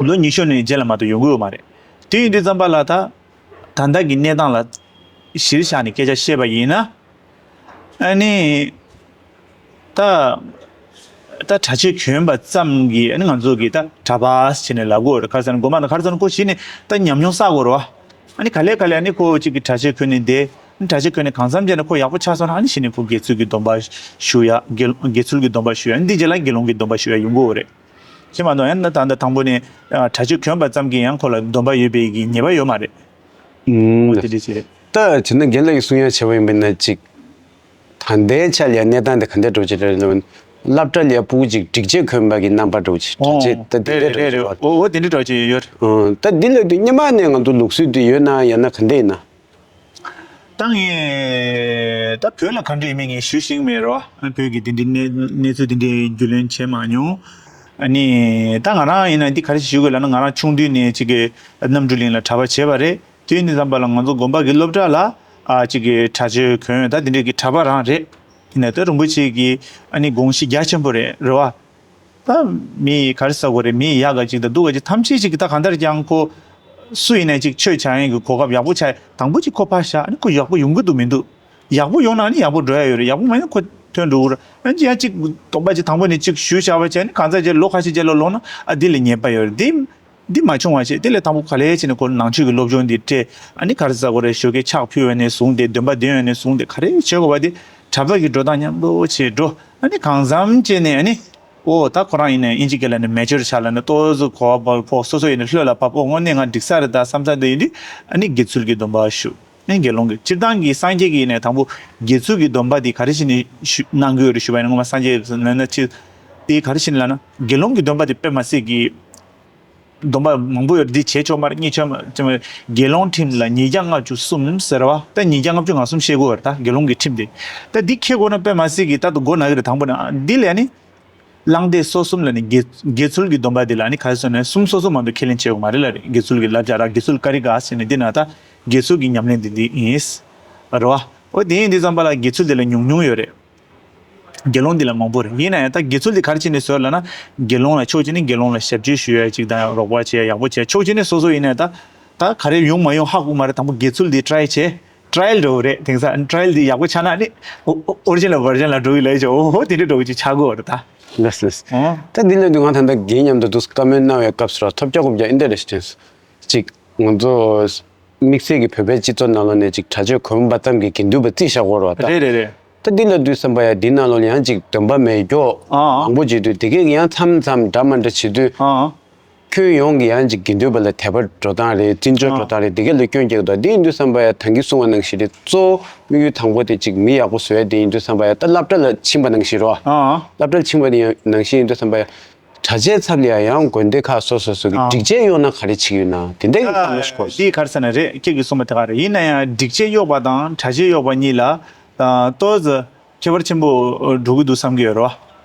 ལོ་ཉི་ཤུ་ནས་རྗེས་ལ་མ་གཏོགས་ཡོང་གི་ཡོད་མ་རེད། དེ་ཡིན་དུས་ཙམ་པ་ལ་ད་ད་ལྟ་གི་གནས་སྟངས་ལ་གཞིར་བཞག་ནས་སྐད་ཆ་བཤད་པ་ཡིན་ན། ཨ་ནི། ད། ད་གྲྭ་ཆས་གྱོན་པ་ཙམ་གྱིས་ཨ་ནི་ང་ཚོ་གིས་ད་གྲྭ་པ་ཟེར་ནས་ལབ་དགོས་རེད། ག་རེ་ཟེར་ན་དགོན་པ་ནང་ག་རེ་ཟེར་ན་ཁོ་གཞི་ནས་ད་ཉམས་མྱོང་བསགས་དགོས་རེད་བ། ཨ་ནི་ག་ལེ་ག་ལེ་ཨ་ནི་ཁོ་གཅིག་གིས་གྲྭ་ཆས་གྱོན་ནས་བསྡད། ཨ་ནི་གྲྭ་ཆས་གྱོན་ནས་གང་འཚམ་བྱས་ན་ཁོ་ཡག་པོ་ཆགས་སོང་ན་ཨ་ནི་གཞི་ནས་ཁོ་དགེ་ཚུལ་གྱི་སྡོམ་པ་ཞུ་ཡ། དགེ་དགེ་ཚུལ་གྱི་སྡོམ་པ་ཞུ་ཡ། ཨ་ནི་འདི་རྗེས་ལ་དགེ་སློང་གི་སྡོམ་པ་ཞུ་ཡ་ཡོང་གི་ཡོད་རེད། ཅི་མ་གཏོགས་ཡང་ན་ད་ལྟ་དང་པོ་ནས་གྲྭ་ཆས་གྱོན་པ་ཙམ་གྱིས་ཡང་ཁོ་ལ་སྡོམ་པ་ཡོད་པའི་གི་ཉེས་པ་ཡོད་མ་རེད། ཨུམ། འོ་དེ་འདྲ་ཅིག་རེད། ད་བྱས་ན་རྒན་ལགས་ཀྱིས་གསུང་ཡ་བྱས་པ་ཡིན་པ་ན་ཅིག་ད་ལྟའི་ཆ་ལ་ཡང་གནས་སྟངས་དེ་ག་འདྲ་འགྲོ་གི་རེད་ལབ་ན། སློབ་གྲྭ་ལ་ཡ་སྤུ་གུ་ཅིག་སྒྲིག་ཆས་གྱོན་པ་གི་རྣམ་པ་འགྲོ་གི་ད་ཨོ་ཅེ་ད་དེ་རེད་འདྲ་རེད་འགྲོ་རེད། གི་ཨོ་ཨོ་དེ་འདྲ་འགྲོ་གི་ཡོད། ཨོ་ད་འདི་ལབ་དུས་སྔོན་མ་ནས་ང་ཚོ་ལུགས་སྲོལ་དེ་ཡོད་ན་ཡང་ན་ག་འདྲ་ཡིན་ན། ད་ངས་ད་བོད་ལ་ག་འདྲ་ཡིན་མིན་ངས་ཞུ་ཤེས་ཀྱི་མེད་རོ། བོད་ཀྱི་དེ་འདྲའི་གནས་གནས་ཚུལ་དེ་འདྲའི་རྒྱུས་ལོན་བྱས་མ་མྱོང་། ཨ་ནི་ད་ང་རང་ཡིན་ན་འདི་ག་རེ་ཞུ་དགོས་ལབ་ན། ང་རང་ཆུང་དུས་ནས་ཅིག་གི་རྣམ་གྲོལ་གླིང་ལ་གྲྭ་པ་བྱས་པ་རེད། དེ་ཡིན་དུས་ཙམ་པ་ལ་ང་ཚོ་དགོན་པ་གི་སློབ་གྲྭ་ལ་ཨ་ཅིག་གི་གྲྭ་ཆས་གྱོན་ད་དེ་འདྲའི་གི་གྲྭ་པ་རང་རེད། ཡིན་ན་ད་རིན་པོ་ཆེ་གི་ཨ་ནི་དགོངས་གཞི་རྒྱ་ཆེན་པོ་རེད་རེད་བ། ད་མི་ག་རེ་ཟེར་དགོས་རེད། མི་ཡག་ག་ཅིག་དང་སྡུག་ག་ཅིག་ཐམས་ཅད་ཅིག་གི་ད་གང་ལྟར་ཀྱང་ཁོ་སུ་ཡིན་ན་ཅིག་ཆོས་བྱ་ཡིན་གི་གོ་སྐབས་ཡག་པོ་ཆགས། དང་པོ་ཅིག་ཁོ་ཕར་བཞག་ཨ་ནི་ཁོ་ཡག་པོ་ཡོང་གི་འདུག་མི་འདུག་ཡག་པོ་ཡོང་ན་ཨ་ནི་ཡག་པོ་འགྲོ་ཡ་ཡོད་རེད། ཡག་པོ་མ་ཡོང་ན་ཁོ་ཐོན་འགྲོ་གི་རེད། ཨ་ནི་ཡང་ཅིག་སྡོམ་པ་ཅིག་དང་པོ་ནས་ཅིག་ཞུས་བཞག་པ་བྱས་ཨ་ནི་གང་ཚ་ཅིག་ལོ་ཁ་ཤས་ཅིག་ལ་ལོག་ན་ཨ་འདི་ལ་ཉེས་པ་ཡོད་རེད། འདི་འདི་མ་བྱུང་བ་བྱས་དེ་ལས་དང་པོ་ག་ལེ་བྱས་ནས་ཁོ་ནང་ཆོས་ཀྱི་སློབ་སྦྱོང་འདི་སྤྲད། ཨ་ནི་ག་རེ་ཟེར་དགོས་རེད། ཞོགས་ཀས་ཕྱག་ཕུལ་བ་ནས་བཟུང་སྟེ་འདོན་པ་འདོན་བ་ནས་བཟུང་སྟེ་ག་རེ་བྱེད་དགོས་པ་དེ་གྲྭ་པ་གི་འགྲོ་སྟངས་མཉམ་དུ་བྱས་འགྲོ། ཨ་ནི་གང་འཚམ་བྱས་ནས་ཨ་ནི། ཨོ་ད་ཁོ་རང་ཡིན་ན་ཨིན་ཇི་སྐད་ལ་ནི་མེ་ཅོར་ཆགས་ལ་ནི་ཏོག་ཙམ་གོ་བ་ཕོག་སོ་སོ་ཡིན་ན་ལྷོད་ལ་བབས། ཨོ་དངོས་གནས་ང་འགྲིག་ས་རེད་ད་བསམ་ས་འདི་ཡིན་དུས་ཨ་ནི་དགེ་ཚུལ་གྱི་སྡོམ་པ་ཞུ། ཨ་ནི་དགེ་སློང་གི་སྤྱིར་བཏང་གི་སངས་རྒྱས་ཀྱིས་ནས་དང་པོ་དགེ་ཚུལ་གྱི་སྡོམ་པ་འདི་ག་རེ་བྱས་ནས་ཞུ་གནང་གི་ཡོད་རེད་ཞུ་བ་ཡིན་ན། སྔོན་མ་སངས་རྒྱས་ཀྱིས་ལབ་ན་ཅི། དེ་ག་རེ་བྱས་ནས་ལབ་ན་དགེ་སློང་གི་སྡོམ་པ་དེ་དཔེ་མ་སྲིད་ཀྱི་སྡོམ་པ་མང་པོ་ཡོད་རེད། འདི་བྱས་ཆོག་མ་རེད། གཉིས་ཆོག་མ་རེད། དགེ་སློང་ཁྲིམས་ལ་ཉིས་བརྒྱ་ལྔ་བཅུ་གསུམ་ཟེར་བ་ད་ཉིས་བརྒྱ་ལྔ་བཅུ་ང་གསུམ་བཤད་དགོས་པ་རེད། ད་དགེ་སློང་གི་ཁྲིམས་དེ་ད་འདི་འཁྱེར་དགོས་ན་དཔེ་མ་སྲིད་ཀྱི་ད་དུ་མགོ་ན་གི་རེད། དང་པོ་ནས་འདི་ལས་ནི། བླངས་ཏེ་སོ་གསུམ་ལ་ནི་དགེ་དགེ་ཚུལ་གྱི་སྡོམ་པ་འདི་ལ་ནི་ག་རེ་ཟེར་ན་གསུམ་སོ་སོ་མ་གཏོགས་ཁས་ལེན་བྱེད་དགོས་མ་རེད་ལ་རེད། དགེ་ཚུལ་གྱི་བསླབ་བྱ་ར་དགེ་ཚུལ་ཀ་རི་ཀ་ཟེར་ནས་འདི་ན་ད་དགེ་ཚུལ་གྱི་ཉམས་ལེན་འདི་འདི་ཡིན། རེད་བ། འོ་དེ་ཡིན་དུས་ཙམ་པ་ལ་དགེ་ཚུལ་འདི་ལ་ཉུང་ཉུང་ཡོད་རེད། དགེ་སློང་འདི་ལ་མང་པོ་རེད། ཡིན་ན་ཡང་ད་དགེ་ཚུལ་འདི་ག་རེ་བྱས་ནས་བཟོས་ལབ་ན་དགེ་སློང་ལ་ཕྱོགས་གཅིག་ནས་དགེ་སློང་ལ་ཞབས་ཕྱི་ཞུ་ཡ་ཅིག་དང་རོགས་པ་བྱེད་ཡ་ཡག་པོ་བྱེད་ཕྱོགས་གཅིག་ནས་སོ་སོ་ཡིན་ན་ད་ད་ག་རེ་ཡོང་མ་ཡོང་ཧ་གོ་མ་རེད། དང་པོ་དགེ་ཚུལ་འདི་ཊ་རའི་བྱེད། ཊ་རའི་ཡལ་འགྲོ་གི་རེད། དེང་སང་ཊ་རའི་ཡལ་འདི་ཡག་པོ་ཆགས་ན་ནི་ཨོ་ཨོ་ཨོ་རི་ཇིན་ལ་ཝར་ཇིན་ལ་འགྲོ་གི་ལས་ཀྱི་ཨོ་ཧོ་དེ་འདྲ་འགྲོ་གི་ཅིག་ཆགས་དགོས་རེད་ད། ལགས་ལགས། ཨོ། ད་འདི་ལ་འདི་ང་ད་ལྟ་རྒན་མཉམ་དུ་འདུག་བཀའ་མོལ་གནང་བའི་སྐབས་སུ་ར་ཐོབ་རྒྱག་གོམ་རྒྱག་ཨིན་ཏེ་རེ་སི་ཊན་སི་ཅིག་ང་ཚོ་དམིགས་བསལ་གྱི་བོད་པའི་སྤྱི་ཚོགས་ནང་ལོགས་ནས་ཅིག་གྲྭ་ཆས་གོན་པ་ཙམ་གྱིས་དགེ་འདུན་པ་རྩིས་བཞག་དགོས་རེད་བ་ད། རེད་རེད་རེད། ད་འདི་ལ་དུས་བསམ་པ་ཡ་འདི་ནང་ལོགས་ལ་ཡང་ཅིག་འདོན་པ་མེད་མགྱོགས་ཨ་ཨ། མང་པོ་བྱེད་དུས་དེ་གས་ཡང་མཚམས་མཚམས་འདྲ་མ་འདྲ་བྱེད་དུས། ཨ་ཨ། ཁྱོན་ཡོངས་ཀྱི་ཡང་ཅིག་དགེ་འདུན་པ་ལ་དད་པ་འགྲོ་སྟངས་རེད། བརྩི་འཇོག་འགྲོ་སྟངས་རེད། དེ་ག་ལ་སྐྱོན་རྒྱག་འདུག་དེ་ཡིན་དུས་བསམ་པ་ཡ་ད་གིན་གསུངས་པ་ནང་བཞིན་རེད། གཙོ་བོ་དམིགས་ཡུལ་དང་པོ་དེ་ཅིག་མི་ཡག་པོ་བཟོ་ཡ་དེ་ཡིན་དུས་བསམ་པ་ཡ་ད་སློབ་གྲྭ་ལ་ཕྱིན་པ་ནང་བཞིན་རེད་བ། ཨ་ཨ། སློབ་གྲྭ་ལ་ཕྱིན་པ་དེ་ནང་བཞིན་ཡིན་དུས་བསམ་པ་ཡ་གྲྭ་ཆས་ཚབ་ལ་ཡ་ཡང་དགོན་སྡེ་ཁག་སོ་སོ་སོ་གི་ཨ་སྒྲིག་ཆས་གཡོག་ན་ག་རེ་བྱེད་ཀྱི་ཡོད་ན་དེ་འདྲ་ཡིན་ཨ་ད་ལོ་ཞིག་གོ་དེ་ག་རེ་ཟེར་ན་རེད། ཁྱེད་ཀྱིས་གསུངས་པ་དེ་ག་རེད། ཡིན་ན་ཡང་སྒྲིག་ཆས་གཡོག་པ་དང་གྲྭ་ཆས་གཡོག་པ་གཉིས་ལ་ཨ་ཏོག་ཙམ་ཁྱད་པར་ཆེན་པོ་འགྲོ་གི་འདུག་བསམ་གྱི་ཡོད་རེད་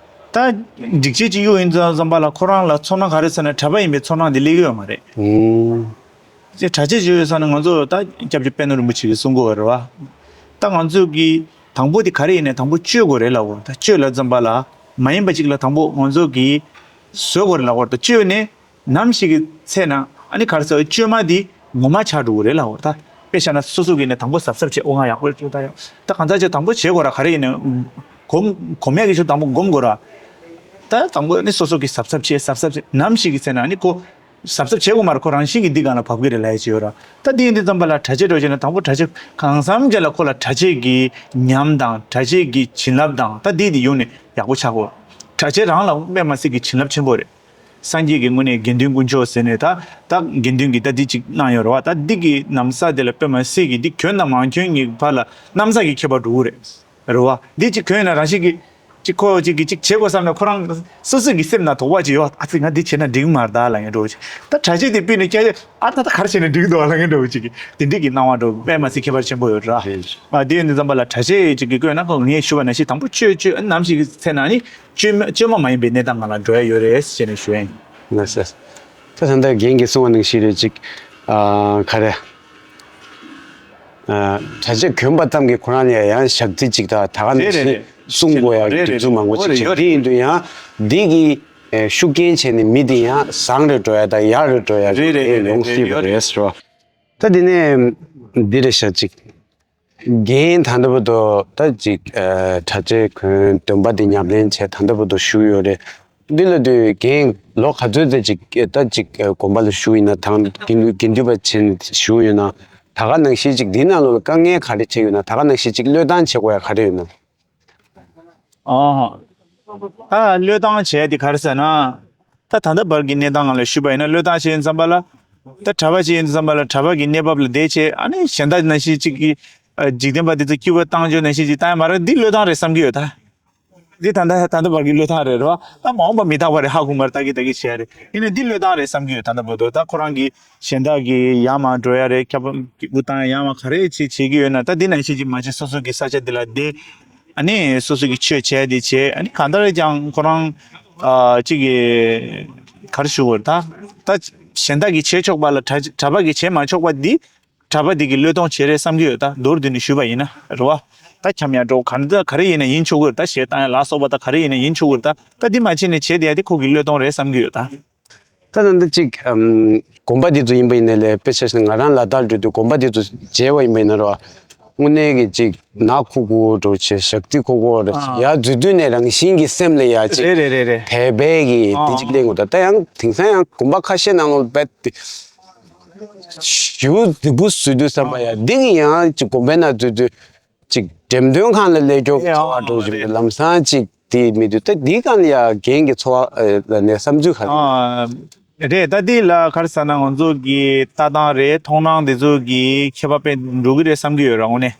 བ། ད་སྒྲིག་ཆས་ཅིག་གཡོག་ཡིན་ཙང་བསམ་པ་ལ་ཁོ་རང་ལ་ཚོར་སྣང་ག་རེ་ཟེར་ན་གྲྭ་པ་ཡིན་པའི་ཚོར་སྣང་དེ་སླེབས་ཀྱི་ཡོད་མ་རེད། ཨུམ། ཅེས་གྲྭ་ཆས་ཅིག་ཡོད་ས་ནས་ང་ཚོ་ད་སྐྱབས་རྗེ་པད་ནོར་རིན་པོ་ཆེ་གིས་གསུང་གི་ཡོད་རེད་བ། ད་ང་ཚོ་གི་དང་པོ་དེ་ག་རེ་ཡིན་ནའི་དང་པོ་སྤྱོད་དགོས་རེད་ལབ་གོ་ད་སྤྱོད་ལབ་ཙམ་པ་ལ་མ་ཡིན་པ་ཅིག་ལ་དང་པོ་ང་ཚོ་གི་བཟོ་དགོས་རེད་ལབ་གོ་ད་སྤྱོད་ནས། ནམ་ཞིག་གི་ཚེ་ན་ཨ་ནི་ག་རེ་ཟེར་བཅོས་མ་འདི་ངོ་མ་ཆགས་འགྲོ་གི་རེད་ལབ་འོ་ད། དཔེ་བཞག་ན་སོ་སོ་གིས་ནི་དང་པོ་གཟབ་གཟབ་བྱེད་ཨོ་ང་ཡག་པོ་བཅོས་ད་ཡག་ད་གང་ཟག་ཅིག་དང་པོ་བྱེད་དགོས་ར་ག་རེ་ཡིན་ནའི་གོམ་གོམ་ཡག་གི་ཆུ་དང་པོ་སྒོམ་དགོས་ར། ད་དང་པོ་ནི་སོ་སོ་གིས་གཟབ་གཟབ་བྱེད་གཟབ་གཟབ་བྱེད་ནམ་ཞིག་གི་ཚེ་ན་ཨ་ནི་ཁོ་གཟབ་གཟབ་བྱེད་དགོས་མ་རེད་ཁོ་རང་བཞིན་གྱིས་འདི་སྒང་ལ་བབས་ཀྱི་རེད་ལབ་ཡག་ཅིག་ཡོད་ར། ད་འདི་ཡིན་དུས་ཙམ་པ་ལ་གྲྭ་ཆས་འགྲོ་བྱས་ན་དང་པོ་གྲྭ་ཆས་གང་འཚམ་ཅིག་ལ་ཁོ་ལ་གྲྭ་ཆས་ཀྱི་ཉམས་དང་གྲྭ་ཆས་ཀྱི་བྱིན་རླབས་དང་ད་འདི་འདི་ཡོང་ནས་ཡག་པོ་ཆགས་དགོས། གྲྭ་ཆས་རང་ལ་དཔེ་མ་སྲིད་ཀྱི་བྱིན་རླབས་ཆེན་པོ་རེད། སངས་རྒྱས་ཀྱི་དངོས་གནས་དགེ་འདུན་དཀོན་མཆོག་ཟེར་ནས་ད་ད་དགེ་འདུན་གྱི་ད་འདི་གཅིག་གནང་ཡོད་རེད་བ། ད་འདི་གི་ན་བཟའ་དེ་ལ་དཔེ་མ་སྲིད་ཀྱི་འདི་གྱོན་དང་མ་གྱོན་གྱི་བར་ལ་ན་བཟའ་གི་ཁྱད་པར་འགྲོ་གི་རེད། རེད་བ། འདི་གཅིག་གྱོན་ན་རང་བཞིན་གྱི་གཅིག་ཁོ་གཅིག་གིས་གཅིག་བྱེད་དགོས་བསམ་ན་ཁོ་རང་སོ་སོ་གི་སེམས་ནང་དོགས་པ་ཅིག་ཡོད། ཨ་ཙི་ང་འདི་བྱས་ན་འགྲིག་མ་རེད་ད་ལབ་མཁན་འདྲ་བོ་ཅིག་ད་གྲྭ་ཆས་དེ་ཕུད་ནས་སྐྱ་ཨ་ད་ད་ག་རེ་བྱས་ན་འགྲིག་འདུག་ལབ་མཁན་འདྲ་བོ་ཅིག་གི་དེ་འདྲ་གི་སྣང་བ་འགྲོ་དཔེ་མ་སྲིད་ཁྱད་པར་ཆེན་པོ་ཡོད་རེད། རེད། ཨ་དེ་ཡོད་ནི་ཙམ་པ་ལ་གྲྭ་ཆས་ཅིག་གི་བཀོད་ན་ཁོ་ངས་ཞུ་བ་ནང་བཞིན་དང་པོ་བཅོས་བཅོས་ནམ་ཞིག་གི་ཚེ་ན་ནི། བཅོས་མ་བཅོས་མ་མ་ཡིན་པའི་གནས་སྟངས་ང་ལ་འགྲོ་ཡ་ཡོད་རེད་ཅེས་ནས་ཞུ་ཡ་ཡིན། ལགས་སོ། ད་ད་ལྟ་རྒན་གྱིས་གསུངས་པ་ནང་བཞིན་རེད་ཅིག་ཨ་ག་རེ། གྲྭ་ཆས་གྱོན་པ་ཙམ་གྱིས་ཁོ་རང་ལ་ཡང་ཞག་རྩི་གཅིག་དང་ད་ག་ནང་བཞིན་སྲུང་དགོས་ཡག་གི་དུས་ཚོད་མང་པོ་ཅིག་བྱེད་དེ་ཡིན་དུས་ཡང་འདི་གི་ཤུགས་རྐྱེན་བྱས་ནས་མི་དེ་ཡང་བཟང་རུ་འགྲོ་ཡག་དང་ཡག་རུ་འགྲོ་ཡག་རེད་ཡོང་སྲིད་པ་རེད་ཟེར་བ། ད་དེ་ནས་འདི་རེད་ཤག་ཅིག་རྒན་ད་ལྟ་བར་དུ་ད་ཅིག་གྲྭ་ཆས་གྱོན་སྟོན་པ་དེ་ཉམས་ལེན་བྱས་ད་ལྟ་བར་དུ་བཞུགས་ཡོད་རེད། འདི་ལ་དུས་རྒན་ལོ་ག་ཚོད་ཙམ་ཅིག་ད་ཅིག་དགོན་པ་ལ་བཞུགས་ཡིན་ན་དང་དགེ་འདུན་དགེ་འདུན་པ་བྱས་ནས་བཞུགས་ཡོད་ན་ད་ག་ནང་བཞིན་ཅིག་འདི་ནང་ལོགས་ལ་དཀའ་ངལ་ག་རེ་འཕྲད་ཡོད་ན་ད་ག་ནང་བཞིན་ཅིག་བློས་བཏང་བྱེད་དགོས་ཡ་ག་རེ་ཡོད་ན། ཨ། ད་བློས་བཏང་བྱས་དེ་ག་རེ་ཟེར་ན། ད་ད་ལྟ་བར་གྱི་གནས་སྟངས་ང་ལ་ཞུས་པ་ཡིན་ན་བློས་བཏང་བྱས་ཡིན་ཙམ་པ་ལ། ད་གྲྭ་པ་ཅིག་ཡིན་ཙམ་པ་ལ་གྲྭ་པ་གི་གནས་བབ་ལ་བསྡད་བྱས་ཨ་ནི་གཞན་དག་ནང་བཞིན་ཅིག་གི་འཇིག་རྟེན་པ་དེ་ཚོ་སྐྱིད་པོ་བཏང་ཆོག་ནང་བཞིན་ཅིག་བཏང་ཡ་མ་རེད། འདི་བློས་བཏང་རེད་བསམ་གྱི་ཡོད་ད། འདི་ད་ལྟ་ད་ལྟ་བར་གྱི་བློས་བཏང་རེད་རོ། ད་མ་འོངས་པ་མི་རྟག་པ་རེད། ཧ་གོ་མ་རེད། ད་གི་ད་གི་བྱས་རེད། ཡིན་ནའི་འདི་བློས་བཏང་རེད་བསམ་གྱི་ཡོད། ད་ལྟ་བར་དུ་ད་ཁོ་རང་གི་གཞན་དག་གི་ཡར་མར་འགྲོ་ཡ་རེད། ཁྱབ་པ་སྐུ་བཏང་ཡར་མར་ག་རེ་ཅིག་བྱེད་ཀྱི་ཡོད་ན་ད་འདི་ནང་བཞིན་ཅིག་མ་བྱེད། སོ་སོ་གི་ས་ཆ་འདི་ལ་བསྡད། ཨ་ནི་སོ་སོ་གི་ཆོས་བྱས་དེ་བྱས། ཨ་ནི་གང་ལྟར་ཀྱང་ཁོ་རང་ཨ་ཅིག་གི་ག་རེ་ཞུ་དགོས་རེད། ད་ད་གཞན་དག་གིས་བྱེད་ཆོག་པ་ལ་གྲྭ་གྲྭ་པ་གིས་བྱེད་མ་ཆོག་པ་འདི་གྲྭ་པ་འདི་གིས་བློས་གཏོང་བྱེད་རེད་བསམ་གྱི་ཡོད། ད་མདོར་བསྡུས་ནས་ཞུས་པ་ཡིན་ན་རེད་བ། ད་འཁྱམ་ཡག་འགྲོ་ག་འདྲ་ག་རེ་ཡིན་ན་ཡིན་ཆོག་གི་རེད། ད་གཞས་བཏང་ཡག་ལ་སོགས་པ་ད་ག་རེ་ཡིན་ན་ཡིན་ཆོག་གི་རེད། ད་ད་འདི་མ་བྱས་ནས་བྱེད་བསྡད་ཡག་དེ་ཁོ་གི་བློས་གཏོང་རེད་བསམ་གྱི་ཡོད་ད། ད་ད་འདི་གཅིག་ཨམ། དགོན་པ་འདི་ཚོ་ཡིན་པ་ཡིན་ན་ལས་དཔེ་ཆ་བཞག་ན་ང་རང་ལ་དྭགས་འགྲོ་དུས་དགོན་པ་འདི་ཚོ་མཇལ་བ་ཡིན་པ་ཡིན་ན་རེད་བ། དངོས་གནས་ཀྱི་གཅིག་ནག་ཁུག་ཁུག་འགྲོ་བྱས་ཞག་རྩི་ཁུག་ཁུག་རེད། ཨ། ཡར་འཛུལ་དུས་ནས་རང་བཞིན་གྱི་སེམས་ལ་ཡ་གཅིག་རེད་རེད་རེད་རེད། དད་པའི་གི་ཨ། འདི་གཅིག་སླེབས་འོང་ད། ད་ཡང་དེང་སང་ཡང་དགོན་པ་ཁ་ཤས་ནང་ལོགས་རྦད་དེ་ཞེ་པོ་རྫིག་པོ་བཟོས་དུས་བསམ་པ་ཡ། འདི་གི་ཡང་གཅིག་དགོན་པའི་ནང་འཛུལ་དུས་གཅིག་འགྲེམས་སྟོན་ཁང་ལ་སླེབས་རྒྱུ་ཨེ་ཚོར་བ་འགྲོ་བཞིན་རེད། ལམ་སང་གཅིག་དེ་མི་འདུག་ད་འདི་གང་ལ་ཡ་རྒན་གྱི་ཚོར་བ་ལ་ནས་བསམ་ཚུལ་ག་རེ། ཨ། རེད། ད་འདི་ལ་ག་རེ་ཟེར་ན་ང་ཚོ་གི་ལྟ་སྟངས་རེད། མཐོང་སྣང་འདི་ཚོ་གི་ཁྱད་པར་དཔེ་འགྲོ་གི་རེད་བསམ་གྱི་ཡོད་ར། དངོས་གནས་